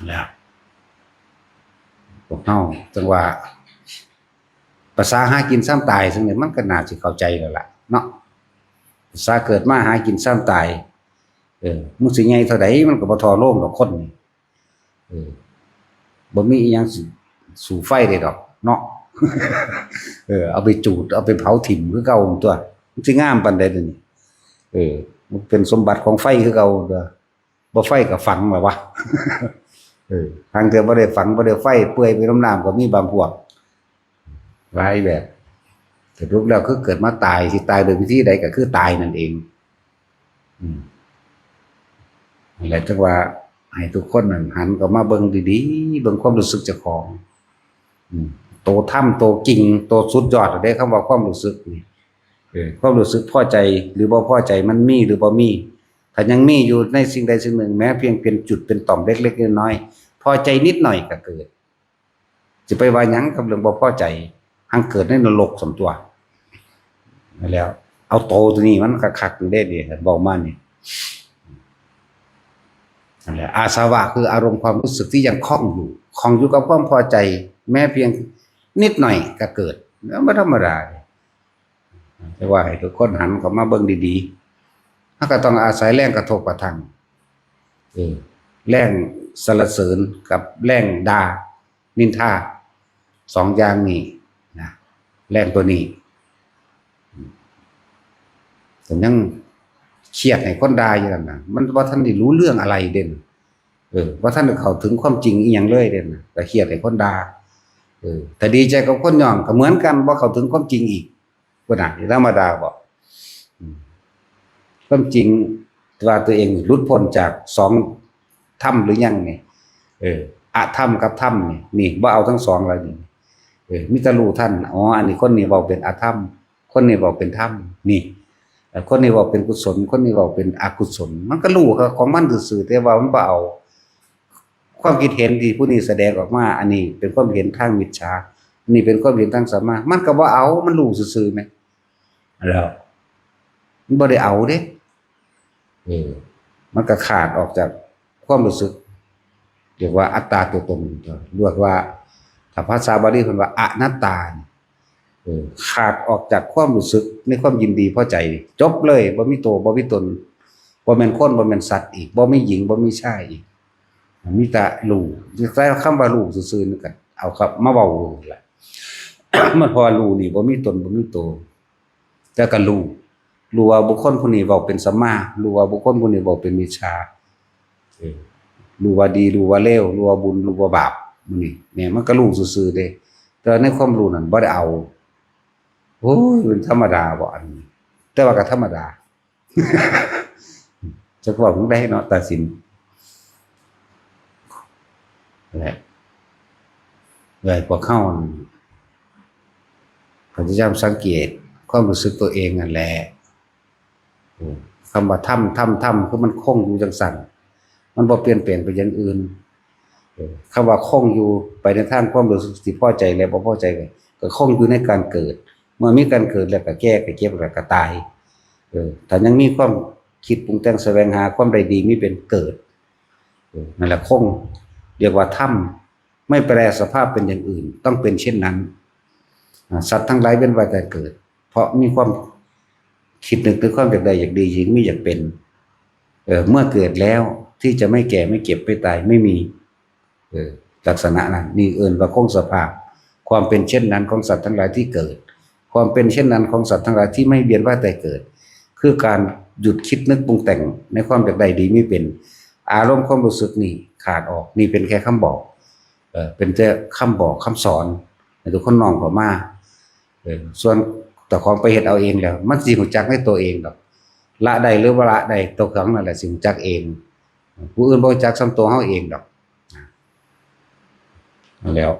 แล้ว พวกเฮาจั่งว่า ภาษาหากินซ่ำตาย ซึ่งนี่มันก็น่าสิเข้าใจแล้วล่ะเนาะ ภาษาเกิดมาหากินซ่ำตาย เออ มึงสิใหญ่เท่าใดมันก็บ่ท่อโลงดอกคนนี่ เออ บ่มีอิหยังสิสู้ไฟได้ดอกเนาะ เออ เอาไปจูด เอาไปเผาถิ่มคือเก่าตั๊ว มันสิงามปานใด๋เดี๋ยวนี้ เออ มันเป็นสมบัติของไฟคือเก่าตั๊ว บ่ไฟก็ฝังล่ะวะ เออ ลางเทื่อบ่ได้ฝัง บ่ได้ไฟ เปื่อยไปนำน้ำก็มีบางพวก หลายแบบ สรุปแล้วคือเกิดมาตาย สิตายโดยวิธีใดก็คือตายนั่นเอง อืม นั่นแหละจั่งว่าให้ทุกคนนั่นหันเข้ามาเบิ่งดีๆ เบิ่งความรู้สึกเจ้าของ อืม โตธรรม โตจริง โตสุดยอดเด้ คำว่าความรู้สึกนี่ เออ ความรู้สึกพอใจหรือบ่พอใจมันมีหรือบ่มี ถ้ายังมีอยู่ในสิ่งใดสิ่งหนึ่ง แม้เพียงเป็นจุดเป็นต่อมเล็กๆน้อยๆ พอใจนิดหน่อยก็เกิด สิไปว่าหยังกับเรื่องบ่พอใจ หังเกิดในนรกส่วนตั๊ว นั่นแหล้ว เอาโตตัวนี้มันคักๆอยู่เด้ นี่เว้ามานี่ นั่นแหละ อาสวะคืออารมณ์ความรู้สึกที่ยังคล่องอยู่ คล่องอยู่กับความพอใจ แม้เพียงนิดหน่อยก็เกิด แล้วบ่ธรรมดาเด้ แต่ว่าให้ทุกคนหันเข้ามาเบิ่งดีๆ เฮาก็ต้องอาศัยแรงกระทบกระทั่ง เออ แรงสรรเสริญกับแรงด่า นินทา สองอย่างนี้นะ แรงตัวนี้ แต่ยังเครียดให้คนด่าอยู่นั่นน่ะ มันบ่ทันได้รู้เรื่องอะไรเด่น เออ บ่ทันได้เข้าถึงความจริงอีหยังเลยเด่นน่ะ ก็เครียดให้คนด่า เออ ถ้าดีใจกับคนยอมก็เหมือนกัน บ่เข้าถึงความจริงอีก พุ้นน่ะ ธรรมดาบ่ อืม ความจริงว่าตัวเองหลุดพ้นจากสองธรรมหรือยังนี่ เออ อธรรมกับธรรมนี่ นี่ บ่เอาทั้งสองแล้วนี่ เออ มีแต่รู้ทัน อ๋อ อันนี้คนนี้เว้าเป็นอธรรม คนนี้เว้าเป็นธรรม นี่ เอ่อ คนนี้เว้าเป็นกุศล คนนี้เว้าเป็นอกุศล มันก็รู้ของมันซื่อๆ แต่ว่ามันบ่เอา ความคิดเห็นที่ผู้นี้แสดงออกมา อันนี้เป็นความเห็นทางมิจฉา อันนี้เป็นความเห็นทางสัมมา มันก็บ่เอา มันรู้ซื่อๆ แหม แล้ว มันบ่ได้เอาเด้ เออ มันก็ขาดออกจากความรู้สึก เรียกว่าอัตตาตัวตน เรียกว่า ถ้าภาษาบาลีเพิ่นว่าอนัตตานี่ เออ ขาดออกจากความรู้สึกในความยินดีพอใจ จบเลย บ่มีตัว บ่มีตน บ่แม่นคน บ่แม่นสัตว์อีก บ่มีหญิง บ่มีชายอีก มีแต่รู้ ใช้คำว่ารู้ซื่อๆ นี่ก็เอาครับ มาเว้าแหละ มันเพราะว่ารู้นี่บ่มีตน บ่มีตัว แต่ก็รู้ รู้ว่าบุคคลผู้นี้เว้าเป็นสัมมา รู้ว่าบุคคลผู้นี้เว้าเป็นมิจฉา เออ รู้ว่าดี รู้ว่าเลว รู้ว่าบุญ รู้ว่าบาป มื้อนี้เนี่ย มันก็รู้ซื่อๆ เด้ แต่ในความรู้นั่นบ่ได้เอา โอ้ย มันธรรมดาบ่อันนี้ แต่ว่าก็ธรรมดา จักเว้าจั่งใดเนาะ ตัดสิน แหละ เลยพวกเขาพยายามสังเกตความรู้สึกตัวเองนั่นแหละ อืม คำว่าธรรม ธรรม ธรรม คือมันคงอยู่จังซั่น มันบ่เปลี่ยนแปลงไปอย่างอื่น เออ คำว่าคงอยู่ไปในทางความรู้สึกที่พอใจและบ่พอใจ ก็ ก็คงอยู่ในการเกิด เมื่อมีการเกิดแล้วก็แก่ ก็เจ็บ แล้วก็ตาย เออ ถ้ายังมีความคิดปรุงแต่งแสวงหาความได้ดีมีเป็นเกิด เออ นั่นแหละคง เรียกว่าธรรม ไม่แปรสภาพเป็นอย่างอื่น ต้องเป็นเช่นนั้น อ่า สัตว์ทั้งหลายเวียนว่ายตายเกิด เพราะมีความคิดนึกถึงความอยากได้อยากดี อยากมีอยากเป็น เออ เมื่อเกิดแล้วที่จะไม่แก่ไม่เจ็บไม่ตายไม่มี เออ ลักษณะนั้น นี่เอิ้นว่าคงสภาพ ความเป็นเช่นนั้นของสัตว์ทั้งหลายที่เกิด ความเป็นเช่นนั้นของสัตว์ทั้งหลายที่ไม่เวียนว่ายตายเกิด คือการหยุดคิดนึกปรุงแต่งในความอยากได้ดีมีเป็น อารมณ์ความรู้สึกนี่ขาดออก นี่เป็นแค่คำบอก เออ เป็นแต่คำบอกคำสอนให้ทุกคนน้อมเข้ามา เออ ส่วนเจ้าของไปเฮ็ดเอาเองแล้ว มันสิรู้จักในตัวเองดอก ละได้หรือบ่ละได้ ตัวของนั่นแหละสิรู้จักเอง ผู้อื่นบ่รู้จักส่ำตัวเฮาเองดอก นั่นแหล้ว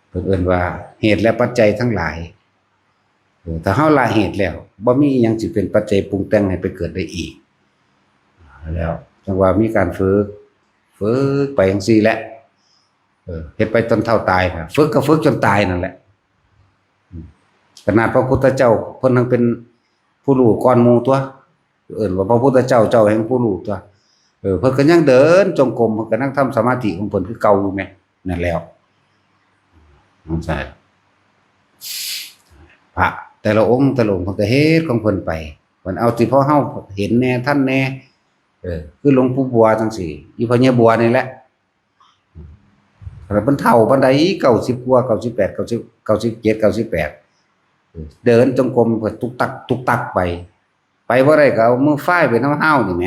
เพิ่นเอิ้นว่าเหตุและปัจจัยทั้งหลาย เออ ถ้าเฮาละเหตุแล้ว บ่มีอิหยังสิเป็นปัจจัยปรุงแต่งให้ไปเกิดได้อีก แล้วจั่งว่ามีการฝึก ฝึกไปจั่งซี้แหละ เออ เฮ็ดไปจนเฒ่าตายนะ ฝึกก็ฝึกจนตายนั่นแหละ อืม ขนาดพระพุทธเจ้าเพิ่นยังเป็นผู้รู้ก่อนหมู่ตั๊ว เอิ้นว่าพระพุทธเจ้า เจ้าแห่งผู้รู้ตั๊ว เออ เพิ่นก็ยังเดินจงกรม เพิ่นก็นั่งทำสมาธิของเพิ่นคือเก่าอยู่แหม นั่นแหล้ว นั่นใช่ พระแต่ละองค์แต่ละองค์เพิ่นก็เฮ็ดของเพิ่นไป เพิ่นเอาที่พอเฮาเห็นแหน่ทันแหน่ เออ คือหลวงปู่บัวจั่งซี้ อีพ่อใหญ่บัวนี่แหละ ขนาดเพิ่นเฒ่าปานใด เก้าสิบกว่า เก้าสิบแปด เก้าสิบ เก้าสิบเจ็ด เก้าสิบแปด เออ เดินจงกรมเพิ่นตุกตัก ตุกตักไป ไปบ่ได้ก็เอามือฝ้ายไปนำฮาวนี่แหม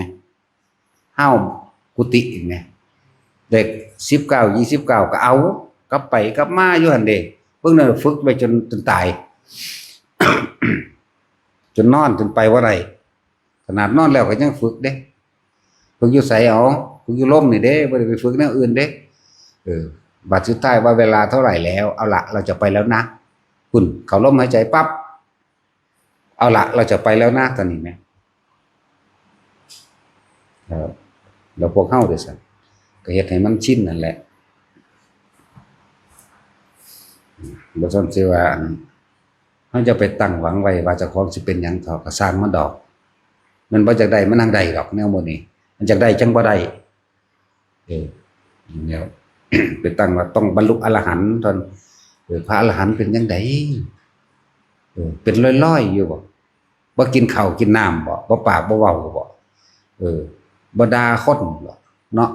ฮาวกุฏินี่แหม เลขสิบเก้า ยี่สิบเก้า ก็เอา กลับไปกลับมาอยู่หั่นเด้ เบิ่งนั่นฝึกไปจน จนตาย จนนอน จนไปบ่ได้ ขนาดนอนแล้วก็ยังฝึกเด้ ฝึกอยู่ไสเอา ฝึกอยู่ลมนี่เด้ บ่ได้ไปฝึกแนวอื่นเด้ เออ บัดสุดท้ายว่าเวลาเท่าไหร่แล้ว เอาละ เราจะไปแล้วนะ พุ้น เข้าลมหายใจปั๊บ เอาละ เราจะไปแล้วนะ ตอนนี้แหม แล้ว แล้วพวกเฮาเด้ซั่น ก็เฮ็ดให้มันชินนั่นแหละ บ่ซั่นสิว่า อัน เฮาจะไปตั้งหวังไว้ว่าเจ้าของสิเป็นหยังเถาะ ก็ซ่างมันดอก มันบ่อยากได้ มันนั่งได้ดอก แนวหมู่นี้ มันอยากได้จั่งบ่ได้ เออ แล้ว ไปตั้งว่าต้องบรรลุอรหันต์ตอน เออ พระอรหันต์เป็นจั่งใด เออ เป็นลอยๆอยู่บ่ บ่กินข้าวกินน้ำบ่ บ่ปากบ่เว้าบ่ เออ บ่ด่าคนบ่ เนาะ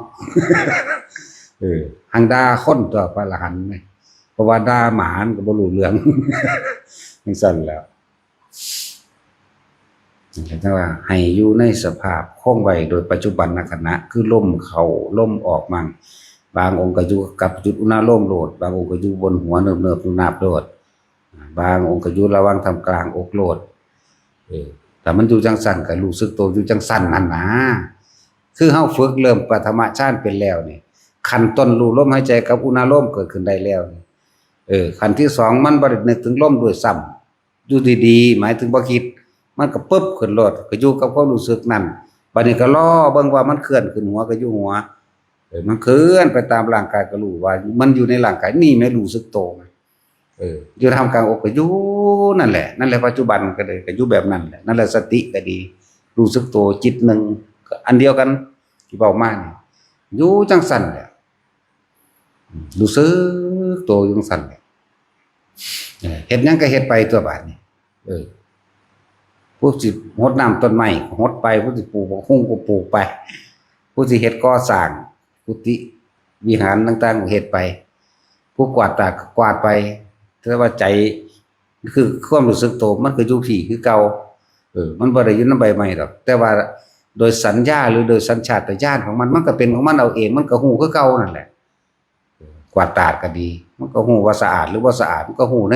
เออ หังด่าคนตั๊วพระอรหันต์นี่ เพราะว่าด่าหมามันก็บ่รู้เรื่อง จั่งซั่นแหล้ว จั่งว่าให้อยู่ในสภาพคงไว้โดยปัจจุบันขณะ คือลมเข้าลมออกมั่ง บางองค์ก็อยู่กับจุดอุณาโลมโลด บางองค์ก็อยู่บนหัวเนิบๆนุบๆโลด บางองค์ก็อยู่ระหว่างท่ามกลางอกโลด เออ ถ้ามันอยู่จั่งซั่นก็รู้สึกตัวอยู่จั่งซั่นหั่นนะ คือเฮาฝึกเริ่มปฐมฌานเป็นแล้วนี่ ขั้นต้นรู้ลมหายใจกับอุณาโลมเกิดขึ้นได้แล้วนี่ เออ ขั้นที่สองมันบ่ได้นึกถึงลมด้วยซ้ำ อยู่ดีๆ หมายถึงบ่คิด มันก็ปึ๊บขึ้นโลด ก็อยู่กับความรู้สึกนั่น บัดนี้ก็รอเบิ่งว่ามันเคลื่อนขึ้นหัวก็อยู่หัว เออ มันเคลื่อนไปตามร่างกายก็รู้ว่ามันอยู่ในร่างกาย นี่แหมรู้สึกโต เออ อยู่ท่ามกลางอกก็อยู่นั่นแหละ นั่นแหละปัจจุบันก็เลย ก็อยู่แบบนั้นแหละ นั่นแหละสติก็ดี รู้สึกโต จิตหนึ่ง ก็อันเดียวกันที่เว้ามานี่ อยู่จั่งซั่นแหละ รู้สึกโตอยู่จั่งซั่นแหละ เออ เฮ็ดหยังก็เฮ็ดไปตั๊วบาดนี้ เออ ผู้สิหดน้ำต้นไม้ก็หดไป ผู้สิปลูกบักฮุ่งก็ปลูกไป ผู้สิเฮ็ดก่อสร้างกุฏิวิหารต่างๆก็เฮ็ดไป ผู้กวาดตาดก็กวาดไป แต่ว่าใจ คือความรู้สึกโตมันก็อยู่พี้คือเก่า เออ มันบ่ได้อยู่นำใบไม้ดอก แต่ว่าโดยสัญญาหรือโดยสัญชาตญาณของมัน มันก็เป็นของมันเอาเอง มันก็ฮู้คือเก่านั่นแหละ กวาดตาดก็ดี มันก็ฮู้ว่าสะอาดหรือบ่สะอาด มันก็ฮู้ใน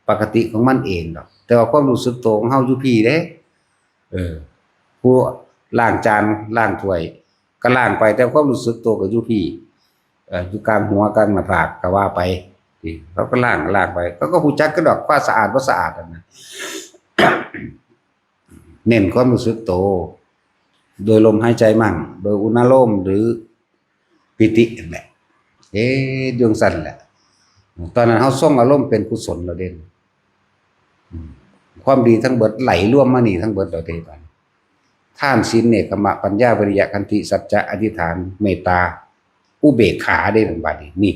ปกติของมันเองดอก แต่ว่าความรู้สึกโตของเฮาอยู่พี้เด้ เออ ผู้ล้างจานล้างถ้วย ก็ล้างไป แต่ความรู้สึกตัวก็อยู่พี้ เอ่อ อยู่กลางหัวกลางหน้าผากก็ว่าไป ที่เขาก็ล้างล้างไป เขาก็ฮู้จักกันดอก ความสะอาดบ่สะอาดนั่นนะ เน้นความรู้สึกตัว โดยลมหายใจมั่ง โดยอนุโลมหรือปีตินั่นแหละ เอ๊ะ อยู่จั่งซั่นแหละ ตอนนั้นเฮาทรงอารมณ์เป็นกุศลแล้วเด้ อืม ความดีทั้งเบิดไหลรวมมานี่ทั้งเบิดแล้วเด้ บัดนี้ ทาน ศีล เนกขัมมะ ปัญญา วิริยะ ขันติ สัจจะ อธิษฐาน เมตตา อุเบกขาเด้ บัดนี้ นี่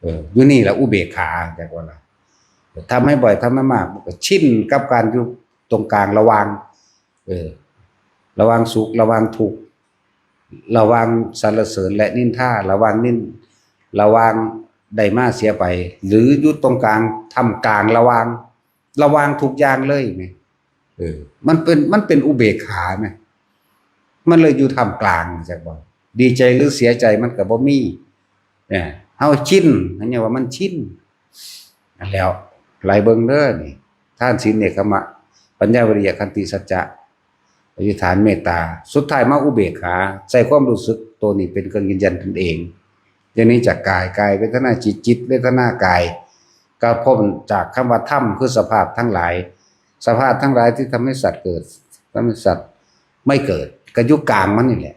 เออ อยู่นี่แหละ อุเบกขา จักว่าล่ะ ทำให้บ่อย ทำให้มาก มันก็ชินกับการอยู่ตรงกลางระหว่าง เออ ระหว่างสุข ระหว่างทุกข์ ระหว่างสรรเสริญและนินทา ระหว่างนิน ระหว่างได้มาเสียไป หรืออยู่ตรงกลาง ท่ามกลาง ระหว่าง ระหว่างทุกอย่างเลยแหม เออ มันเป็น มันเป็นอุเบกขาแหม มันเลยอยู่ท่ามกลาง จักบ่ ดีใจหรือเสียใจมันก็บ่มี เนี่ย เฮาชิน อันนี้ว่ามันชิน นั่นแหล้ว ไหลเบิ่งเด้อนี่ ทาน ศีล เนกขัมมะ ปัญญา วิริยะ ขันติ สัจจะ อธิษฐาน เมตตา สุดท้ายมาอุเบกขา ใช้ความรู้สึกตัวนี้เป็นเครื่องยืนยันตนเอง อย่างนี้จากกาย กายเวทนา จิต จิตเวทนากาย ก็พ้นจากคำว่าธรรม คือสภาพทั้งหลาย สภาพทั้งหลายที่ทำให้สัตว์เกิด ทำให้สัตว์ไม่เกิด ก็อยู่กลางมันนี่แหละ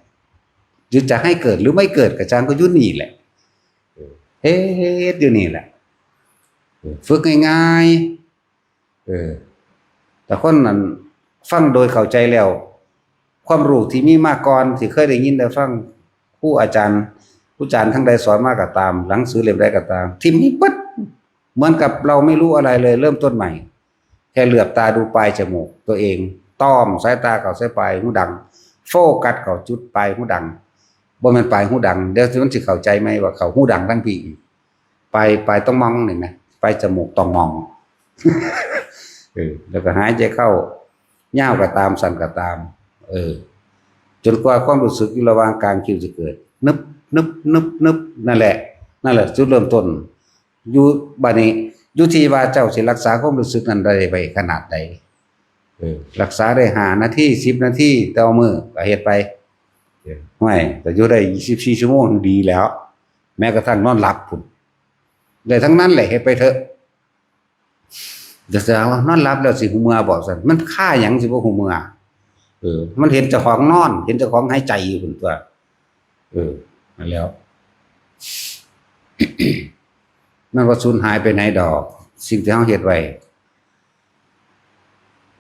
หรือจะให้เกิดหรือไม่เกิดก็ช่าง ก็อยู่นี่แหละ เออ เฮ็ดอยู่นี่แหละ เออ ฝึกง่ายๆ เออ แต่คนนั้นฟังโดยเข้าใจแล้ว ความรู้ที่มีมาก่อน ที่เคยได้ยินได้ฟัง ครูอาจารย์ ครูอาจารย์ทั้งใดสอนมาก็ตาม หนังสือเล่มใดก็ตาม ถิ่มให้เบิด เหมือนกับเราไม่รู้อะไรเลย เริ่มต้นใหม่ แค่เหลือบตาดูปลายจมูกตัวเอง ต้อมสายตาเข้าใส่ปลายหูดัง โฟกัสเข้าจุดปลายหูดัง บ่แม่นปลายหูดัง เดี๋ยวมันสิเข้าใจไหมว่าเข้าหูดังทั้งพี้อีก ปลาย ปลายต้องมองนี่นะ ปลายจมูกต้องมอง เออ แล้วก็หายใจเข้า ยาวก็ตาม สั้นก็ตาม เออ จนกว่าความรู้สึกอยู่ระหว่างกลางคิ้วจะเกิด นึบ นึบ นึบ นึบ นั่นแหละ นั่นแหละจุดเริ่มต้น อยู่ บัดนี้ อยู่ที่ว่าเจ้าสิรักษาความรู้สึกนั้นได้ไปขนาดใด เออ รักษาได้ห้านาที สิบนาทีต่อมื้อก็เฮ็ดไป เออ ห้วย ก็อยู่ได้ยี่สิบสี่ชั่วโมงดีแล้ว แม้กระทั่งนอนหลับพุ้น ได้ทั้งนั้นแหละ เฮ็ดไปเถอะ แต่ถามว่านอนหลับแล้วสิฮู้เมื่อบ่ซั่น มันคาหยังสิบ่ฮู้เมื่อ เออ มันเห็นเจ้าของนอน เห็นเจ้าของหายใจอยู่พุ้นตั๊ว เออ นั่นแหล้ว มันบ่สูญหายไปไหนดอก สิ่งที่เฮาเฮ็ดไว้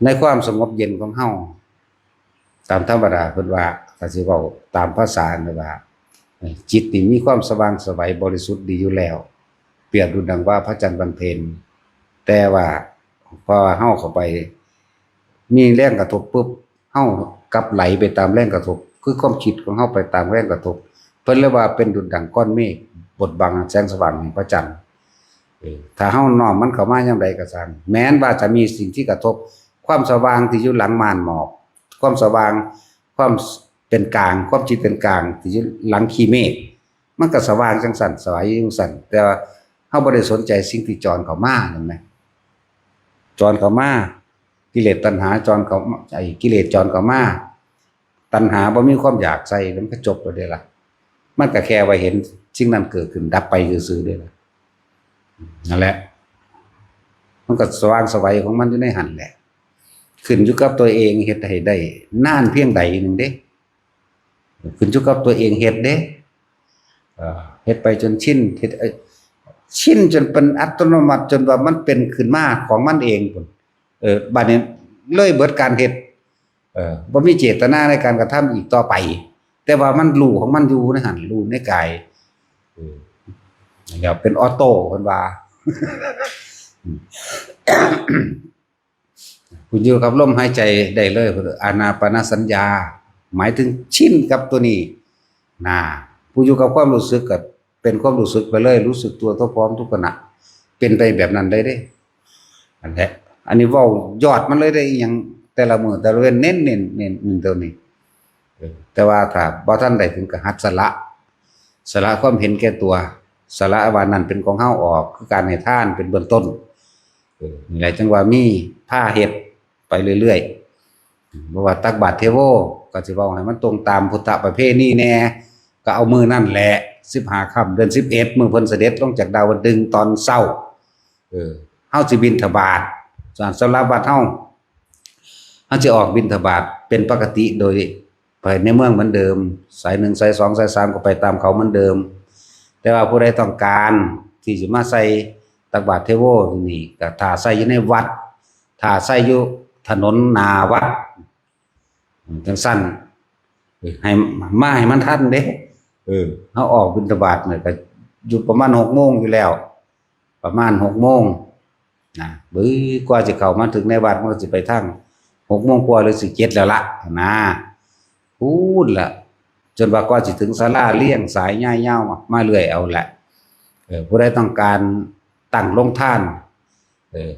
ในความสงบเย็นของเฮา ตามธรรมดาเพิ่นว่า ถ้าสิเว้าตามภาษาเพิ่นว่า เอ่อ จิตนี่มีความสว่างไสวบริสุทธิ์ดีอยู่แล้ว เปรียบดุจดังว่าพระจันทร์วันเพ็ญ แต่ว่าพอเฮาเข้าไป มีแรงกระทบปุ๊บ เฮากลับไหลไปตามแรงกระทบ คือความคิดของเฮาไปตามแรงกระทบ เพิ่นเลยว่าเป็นดุจดังก้อนเมฆบดบังแสงสว่างแห่งพระจันทร์ เออ ถ้าเฮาน้อมมันเข้ามายามใดก็ช่าง แม้นว่าจะมีสิ่งที่กระทบ ความสว่างที่อยู่หลังม่านหมอก ความสว่าง ความเป็นกลาง ความจิตเป็นกลางที่อยู่หลังขี้เมฆ มันก็สว่างจั่งซั้น สวายอยู่จั่งซั้น แต่ว่าเฮาบ่ได้สนใจสิ่งที่จรเข้ามานั่นนะ จรเข้ามา กิเลสตัณหาจรเข้ามา ไอ้กิเลสจรเข้ามา ตัณหาบ่มีความอยากใส่ มันก็จบแล้วเด้ล่ะ มันก็แค่ว่าเห็นสิ่งนั้นเกิดขึ้นดับไปซื่อๆเด้ล่ะ นั่นแหละ มันก็สว่างไสวของมันอยู่ในหั่นแหละ ขึ้นอยู่กับตัวเองเฮ็ดให้ได้นานเพียงใดหนึ่งเด้ ขึ้นอยู่กับตัวเองเฮ็ดเด้ เอ่อ เฮ็ดไปจนชิน เฮ็ด เอ่อ ชินจนเป็นอัตโนมัติ จนว่ามันเป็นขึ้นมาของมันเองพุ้น เออ บัดนี้เลยเบิดการเฮ็ด เออ บ่มีเจตนาในการกระทำอีกต่อไป แต่ว่ามันรู้ของมันอยู่ในหั่น รู้ในกาย เออ แล้วเป็นออโต้เพิ่นว่า คุณอยู่กับลมหายใจได้เลย อานาปานสัญญา หมายถึงชินกับตัวนี้ นะ ผู้อยู่กับความรู้สึกก็เป็นความรู้สึกไปเลย รู้สึกตัวทั่วพร้อมทุกขณะ เป็นไปแบบนั้นได้เด้ อันแหละ อันนี้เว้ายอดมันเลยได้ อีหยังแต่ละมื้อแต่ละเว้น เน้น เน้น เน้น เน้นตัวนี้ เออ แต่ว่าถ้าบ่ทันได้ถึงก็หัดสละ สละความเห็นแก่ตัว สละว่านั่นเป็นของเฮาออก คือการให้ทานเป็นเบื้องต้น เออ นี่แหละจั่งว่ามีพาเฮ็ดไปเรื่อยๆ บ่ว่าตักบาตรเทโว ก็สิเว้าให้มันตรงตามพุทธประเพณีแหน่ ก็เอามื้อนั่นแหละ สิบห้าค่ำเดือนสิบเอ็ด มื้อเพิ่นเสด็จลงจากดาวดึงส์ตอนเช้า เออ เฮาสิบิณฑบาต สำหรับวัดเฮา เฮาสิออกบิณฑบาตเป็นปกติโดยไปในเมืองเหมือนเดิม สายหนึ่ง สายสอง สายสาม ก็ไปตามเขาเหมือนเดิม แต่ว่าผู้ใดต้องการที่สิมาใส่ตักบาตรเทโวนี่ ก็ถ่าใส่อยู่ในวัด ถ่าใส่อยู่ถนนหน้าวัด จังซั่น เออ ให้มาให้มันทันเด้ เออ เฮาออกบิณฑบาตเนี่ยก็อยู่ประมาณหกโมงอยู่แล้ว ประมาณหกโมงนะ เบ้ย กว่าสิเข้ามาถึงในวัดมันก็สิไปทางหกโมงกว่าหรือสิเจ็ดแล้วละนะ พู้นละ จนว่ากว่าสิถึงศาลาเลียงสายย่ายยาวมาเรื่อยเอาแหละ เออ ผู้ใดต้องการตั้งโรงทาน เออ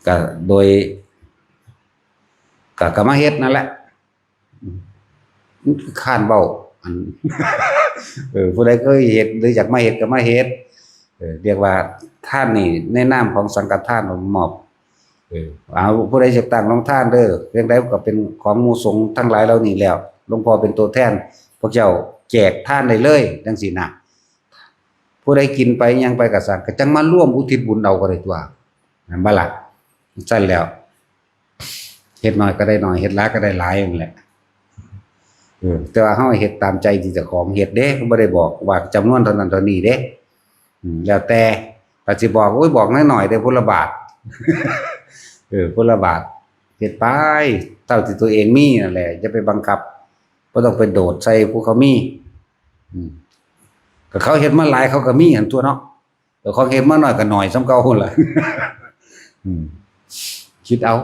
ก็โดย ก็ ก็มาเฮ็ดนั่นแหละ อืม มันคือค้านเว้า อัน เออ ผู้ใดเคยเฮ็ดหรืออยากมาเฮ็ดก็มาเฮ็ด เออ เรียกว่าทานนี่ในนามของสังฆทานมอบ เออ เอา ผู้ใดอยากตั้งโรงทานเด้อ เพียงใดก็เป็นของหมู่สงฆ์ทั้งหลายเหล่านี้แล้ว หลวงพ่อเป็นตัวแทน พวกเจ้าแจกทานได้เลย จังซี้นะ ผู้ใดกินไปหยังไปก็ซ่าง ก็จั่งมาร่วมอุทิศบุญเอาก็ได้ตัว แม่นบ่ล่ะ? ซั่นแล้ว เฮ็ดน้อยก็ได้น้อย เฮ็ดหลายก็ได้หลายนั่นแหละ เออ แต่ว่าเฮาเฮ็ดตามใจที่เจ้าของเฮ็ดเด้ บ่ได้บอกว่าจำนวนเท่านั้นเท่านี้เด้ อืม แล้วแต่ ถ้าสิบอก โอ้ย บอกน้อยๆ ได้พุละบาท เออ พุละบาท เฮ็ดไป เท่าที่ตัวเองมีนั่นแหละ อย่าไปบังคับ บ่ต้องไปโดดใส่ผู้เขามี อืม ก็เขาเฮ็ดมาหลายเขาก็มีหั่นตัวเนาะ แต่ของเฮ็ดมาน้อยก็น้อยส่ำเก่าหั่นล่ะ อืม คิดเอา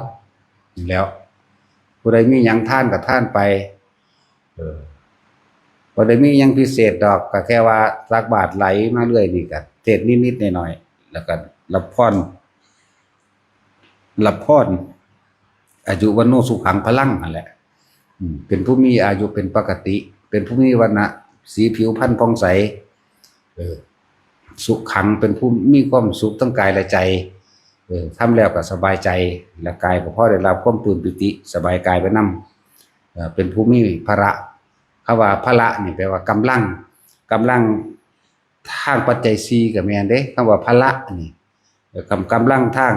นี่แหล้ว ผู้ใดมีหยังทานก็ทานไป เออ บ่ได้มีหยังพิเศษดอก ก็แค่ว่าตักบาตรไหลมาเรื่อยนี่ก็เทศน์นิดๆหน่อยๆ แล้วก็รับพร รับพร อายุวัณโณสุขังพลังนั่นแหละ อืม เป็นผู้มีอายุเป็นปกติ เป็นผู้มีวรรณะสีผิวพรรณผ่องใส เออ สุขังเป็นผู้มีความสุขทั้งกายและใจ เออ ทำแล้วก็สบายใจ และกายก็พอได้รับความปลื้มปีติ สบายกายไปนำ เอ่อ เป็นผู้มีพละ คำว่าพละนี่แปลว่ากำลัง กำลังทางปัจจัยสี่ก็แม่นเด้ คำว่าพละนี่ เอ่อ กำ- กำลังทาง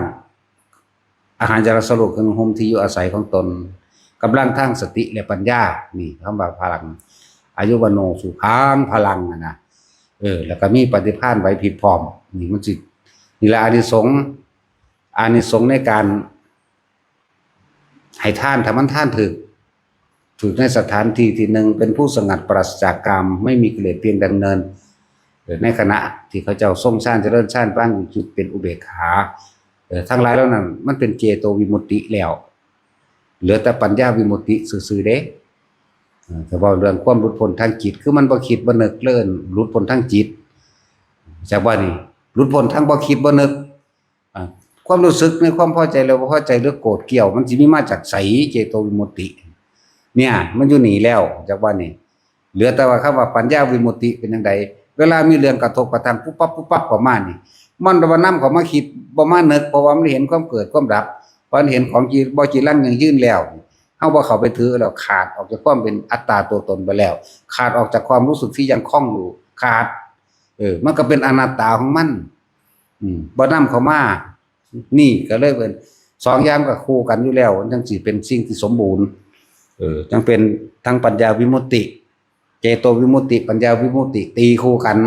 อาหาร จารสโรค เครื่องนุ่งห่ม ที่อยู่อาศัยของตน กำลังทางสติและปัญญา นี่คำว่าพลัง อายุวัณโณสุขังพลังอะนะ เออ แล้วก็มีปฏิภาณไหวพริบพร้อม นี่มันสิ นี่แหละอานิสงส์ อานิสงส์ในการให้ทาน ถ้ามันทานถืก ถืกในสถานที่ที่หนึ่ง เป็นผู้สงัดปราศจากกาม ไม่มีกิเลสเพียงดำเนิน เอ่อ ในขณะที่เขาเจ้าทรงฌานเจริญฌาน ปานจุดเป็นอุเบกขา เอ่อ ทั้งหลายเหล่านั้น มันเป็นเจโตวิมุตติแล้ว เหลือแต่ปัญญาวิมุตติซื่อๆเด้ เอ่อ ถ้าเว้าเรื่องความหลุดพ้นทางจิต คือมันบ่คิดบ่นึกเลย หลุดพ้นทางจิต จากว่านี่ หลุดพ้นทางบ่คิดบ่นึก อ่ะ ความรู้สึกในความพอใจและบ่พอใจหรือโกรธเกลี้ยว มันสิมีมาจากไส เจโตวิมุตติ เนี่ย มันอยู่นี่แล้ว จากว่านี่ เหลือแต่ว่าคำว่าปัญญาวิมุตติเป็นจั่งใด เวลามีเรื่องกระทบกระทั่งปุ๊บปั๊บปุ๊บปั๊บเข้ามานี่ มันบ่นำเข้ามาคิด บ่มานึก เพราะว่ามันเห็นความเกิดความดับ เพราะมันเห็นของจี- บ่จีรังยั่งยืนแล้ว เฮาบ่เข้าไปถือแล้ว ขาดออกจากความเป็นอัตตาตัวตนไปแล้ว ขาดออกจากความรู้สึกที่ยังคล้องอยู่ ขาด เออ มันก็เป็นอนัตตาของมัน อืม บ่นำเข้ามา นี่ก็เลยเป็น สองอย่างก็คู่กันอยู่แล้ว มันจั่งสิเป็นสิ่งที่สมบูรณ์ เออ จั่งเป็นทั้งปัญญาวิมุตติ เจโตวิมุตติ ปัญญาวิมุตติ ตีคู่กัน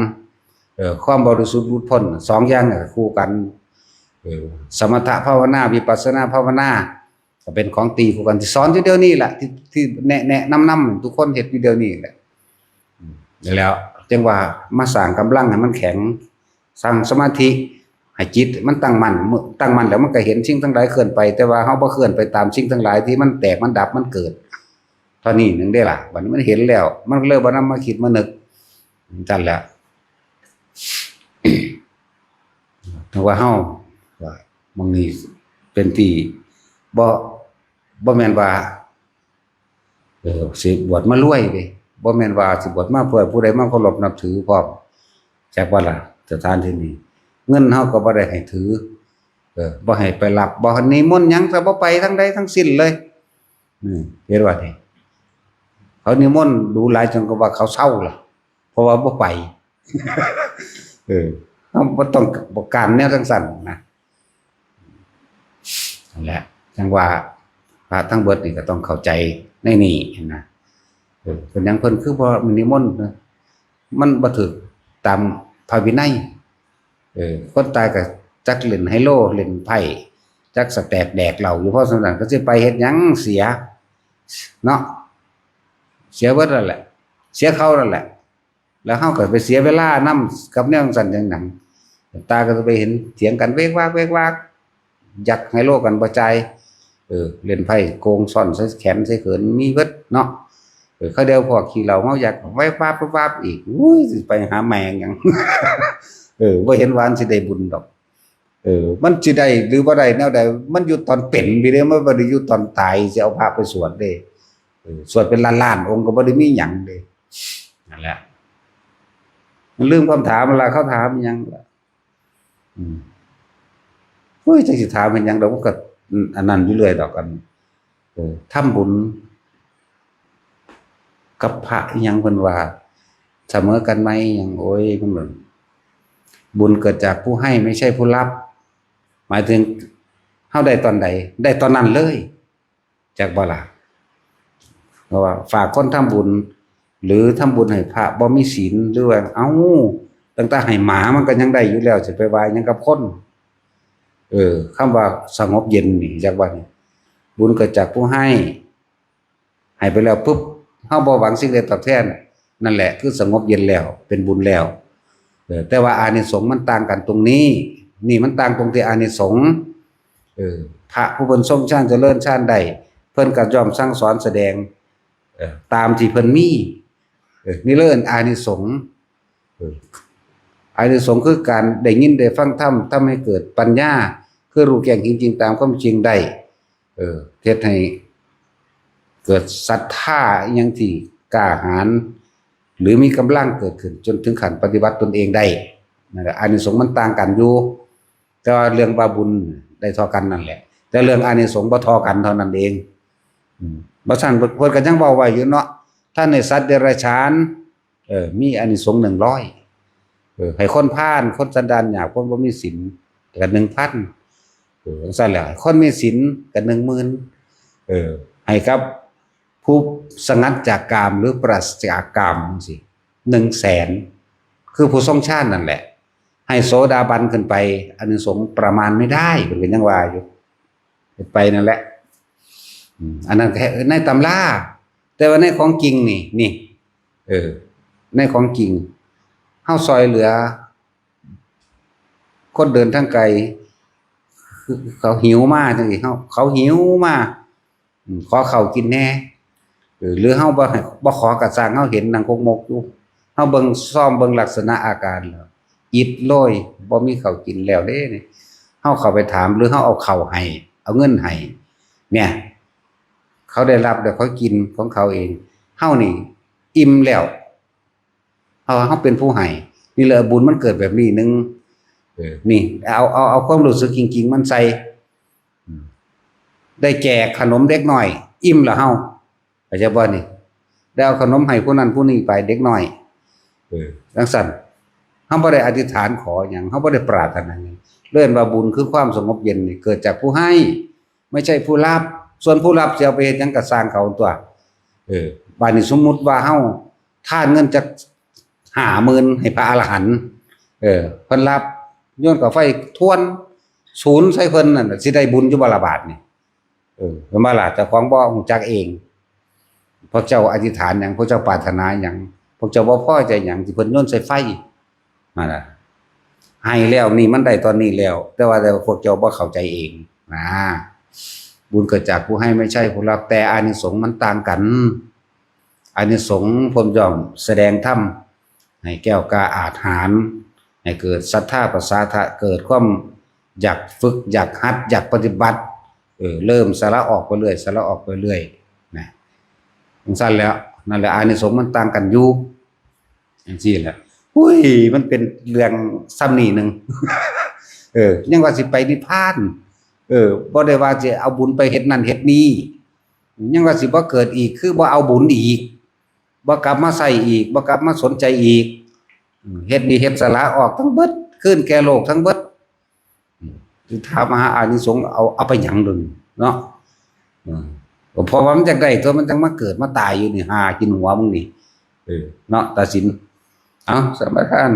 เออ ความบริสุทธิ์หลุดพ้น สองอย่างก็คู่กัน เออ สมถภาวนา วิปัสสนาภาวนา ก็เป็นของตีคู่กัน ที่สอนอยู่เดี๋ยวนี้แหละ ที่- ที่แนะ- แนะนำนำทุกคนเฮ็ดอยู่เดี๋ยวนี้แหละ อืม แล้วจั่งว่ามาสร้างกำลังให้มันแข็ง สร้างสมาธิให้จิตมันตั้งมั่น เมื่อตั้งมั่นแล้วมันก็เห็นสิ่งทั้งหลายเคลื่อนไป แต่ว่าเฮาบ่เคลื่อนไปตามสิ่งทั้งหลายที่มันแตกมันดับมันเกิด เท่านี้หนึ่งได้ล่ะ บัดนี้มันเห็นแล้ว มันเลยบ่นำมาคิดมานึก จั่งแหละ ถึงว่าเฮา ว่าหม่องนี้เป็นที่ บ่- บ่แม่นว่า เออ สิบวชมารวยเด้ บ่แม่นว่าสิบวชมาเพื่อผู้ใดมาเคารพนับถือพร้อม จักว่าล่ะ สถานที่นี้ เงินเฮาก็บ่ได้ให้ถือ เออ บ่ให้ไปรับ บ่นิมนต์หยัง ก็บ่ไปทางใดทั้งสิ้นเลย อืม เห็นว่านี่ เขานิมนต์ดูหลายจนก็ว่าเขาเศร้าล่ะ เพราะว่าบ่ไป เออ เขาบ่ต้องการแนวจังซั่นนะ นั่นแหละ จั่งว่าพระทั้งเบิดนี่ก็ต้องเข้าใจในนี้นะ เออ เป็นหยังเพิ่นคือบ่นิมนต์นะ มันบ่ถืกตามพระวินัย เออ คนตายก็จักเล่นไฮโล เล่นไพ่ จักสแต็กแดกเหล้าอยู่ เพราะฉะนั้นก็สิไปเฮ็ดหยังเสีย เนาะ เสียเบิดนั่นแหละ เสียเขานั่นแหละ แล้วเฮาก็ไปเสียเวลานำกับแนวจั่งซั่นจั่งหยัง ตาก็จะไปเห็นเถียงกันเวกวากเวกวาก อยากไฮโลกันบ่จ่าย เออ เล่นไพ่โกงซ่อนใส่แขนใส่เขินมีเบิดเนาะ เออ เขาเดียวพวกขี้เหล้าเมาอยากแวบวาบแวบวาบอีก อุ้ย สิไปหาแม่งหยัง เออ บ่เห็นว่ามันสิได้บุญดอก เออ มันสิได้หรือบ่ได้แนวใด มันอยู่ตอนเป็นพี้เด้ มันบ่ได้อยู่ตอนตายสิเอาพระไปสวดเด้ เออ สวดเป็นล้านๆองค์ก็บ่ได้มีหยังเด้ นั่นแหละ มันลืมคำถามเวลาเขาถามหยังล่ะ อืม โอ้ย จักสิถามเป็นหยังดอก มันก็ อืม อันนั้นอยู่เรื่อยดอก อัน เออ ทำบุญกับพระอิหยังเพิ่นว่า เสมอกันไหมหยัง โอ้ย มันเหมือน บุญเกิดจากผู้ให้ไม่ใช่ผู้รับ หมายถึง เฮาได้ตอนใด ได้ตอนนั้นเลย จักบ่ล่ะ เพราะว่าฝากคนทำบุญ หรือทำบุญให้พระบ่มีศีล หรือว่า เอ้า ตั้งแต่ให้หมามันก็ยังได้อยู่แล้ว สิไปว่าหยังกับคน เออ คำว่าสงบเย็นนี่ จักว่านี่ บุญเกิดจากผู้ให้ ให้ไปแล้วปุ๊บ เฮาบ่หวังสิ่งใดตอบแทน นั่นแหละคือสงบเย็นแล้ว เป็นบุญแล้ว เออ แต่ว่าอานิสงส์มันต่างกันตรงนี้ นี่มันต่างตรงที่อานิสงส์ เออ พระผู้เพิ่นทรงฌานเจริญฌานได้ เพิ่นก็ย่อมสั่งสอนแสดง เออ ตามที่เพิ่นมี เออ นี่เอิ้นอานิสงส์ เออ อานิสงส์คือการได้ยินได้ฟังธรรม ทำให้เกิดปัญญา คือรู้แจ้งเห็นจริงตามความจริงได้ เออ เฮ็ดให้เกิดศรัทธาอิหยังที่กล้าหาญ หรือมีกำลังเกิดขึ้นจนถึงขั้นปฏิบัติตนเองได้ นั่นแหละ อานิสงส์มันต่างกันอยู่ แต่ว่าเรื่องว่าบุญได้เท่ากันนั่นแหละ แต่เรื่องอานิสงส์บ่เท่ากันเท่านั้นเอง อืม บ่ซั้นเพิ่น เพิ่นก็ยังเว้าไว้อยู่เนาะ ท่านให้สัตว์เดรัจฉาน เออ มีอานิสงส์หนึ่งร้อย เออ ให้คนพาล คนสันดานหยาบ คนบ่มีศีล ก็หนึ่งพัน เออ จั่งซั้นแหละ คนมีศีลก็หนึ่งหมื่น เออ ให้กับผู้สงัดจากกาม หรือปราศจากกามจั่งซี้ หนึ่งแสน คือผู้ทรงฌานนั่นแหละ ให้โสดาบันขึ้นไป อานิสงส์ประมาณไม่ได้ เพิ่นก็ยังว่าอยู่ ไปนั่นแหละ อืม อันนั้นแค่ในตำรา แต่ว่าในของจริงนี่ นี่ เออ ในของจริง เฮาซอยเหลือ คนเดินทางไกล คือเขาหิวมาจั่งซี้ เขา เขาหิวมา อืม ขอข้าวกินแหน่ เออ หรือเฮาบ่ให้ บ่ขอก็ซ่าง เฮาเห็นนั่งคกมกอยู่ เฮาเบิ่ง ซอมเบิ่งลักษณะอาการแล้ว อิดโรย บ่มีข้าวกินแล้วเด้นี่ เฮาเข้าไปถาม หรือเฮาเอาข้าวให้ เอาเงินให้ เนี่ย เขาได้รับแล้วเขากินของเขาเอง เฮานี่อิ่มแล้ว เฮา เฮาเป็นผู้ให้ นี่แหละบุญมันเกิดแบบนี้หนึ่ง เออ นี่ เอา เอา เอาความรู้สึกจริงๆมันใส่ อืม ได้แจกขนมเด็กน้อย อิ่มแล้วเฮา เข้าใจบ่นี่ ได้เอาขนมให้ผู้นั้นผู้นี้ไป เด็กน้อย เออ จั่งซั้น เฮาบ่ได้อธิษฐานขอหยัง เฮาบ่ได้ปรารถนาหยัง เอิ้นว่าบุญคือความสงบเย็นนี่เกิดจากผู้ให้ ไม่ใช่ผู้รับ ส่วนผู้รับสิเอาไปเฮ็ดหยังก็ซ่างเขาตั๊ว เออ บาดนี้สมมุติว่าเฮาทานเงินจักห้าหมื่นให้พระอรหันต์ เออ เพิ่นรับ โยนกาไฟทวน ศูนย์ใส่เพิ่นนั่นน่ะ สิได้บุญอยู่บ่ล่ะบาดนี้ เออ เห็นบ่ล่ะ เจ้าของบ่ฮู้จักเอง พวกเจ้าอธิษฐานหยัง พวกเจ้าปรารถนาหยัง พวกเจ้าบ่พอใจหยังที่เพิ่นโยนใส่ไฟ นั่นน่ะ ให้แล้วนี่มันได้ตอนนี้แล้ว แต่ว่าแต่พวกเจ้าบ่เข้าใจเองนะ บุญเกิดจากผู้ให้ไม่ใช่ผู้รับ แต่อานิสงส์มันต่างกัน อานิสงส์เพิ่นย่อมแสดงธรรมให้แกล้วกล้าอาจหาญ ให้เกิดศรัทธาปสาทะ เกิดความอยากฝึก อยากหัด อยากปฏิบัติ เออ เริ่มสละออกไปเรื่อย สละออกไปเรื่อย นะ จั่งซั้นแหละ นั่นแหละ อานิสงส์มันต่างกันอยู่ จั่งซี้แหละ อุ้ย มันเป็นเรื่องส่ำนี้หนึ่ง เออ ยังว่าสิไปนิพพาน เออ บ่ได้ว่าสิเอาบุญไปเฮ็ดนั่นเฮ็ดนี่ ยังว่าสิบ่เกิดอีก คือบ่เอาบุญอีก บ่กลับมาใช้อีก บ่กลับมาสนใจอีก อืม เฮ็ดดีเฮ็ดสละออกทั้งเบิด คืนแก่โลกทั้งเบิด อืม สิถามหาอานิสงส์ เอา เอาไปหยังเดี๋ยวนี้เนาะ อืม เพราะว่ามันจักได้ตัว มันจังมาเกิดมาตายอยู่นี่ หากินหัวมึงนี่ เออ เนาะ ตาสิน เอา สมาทาน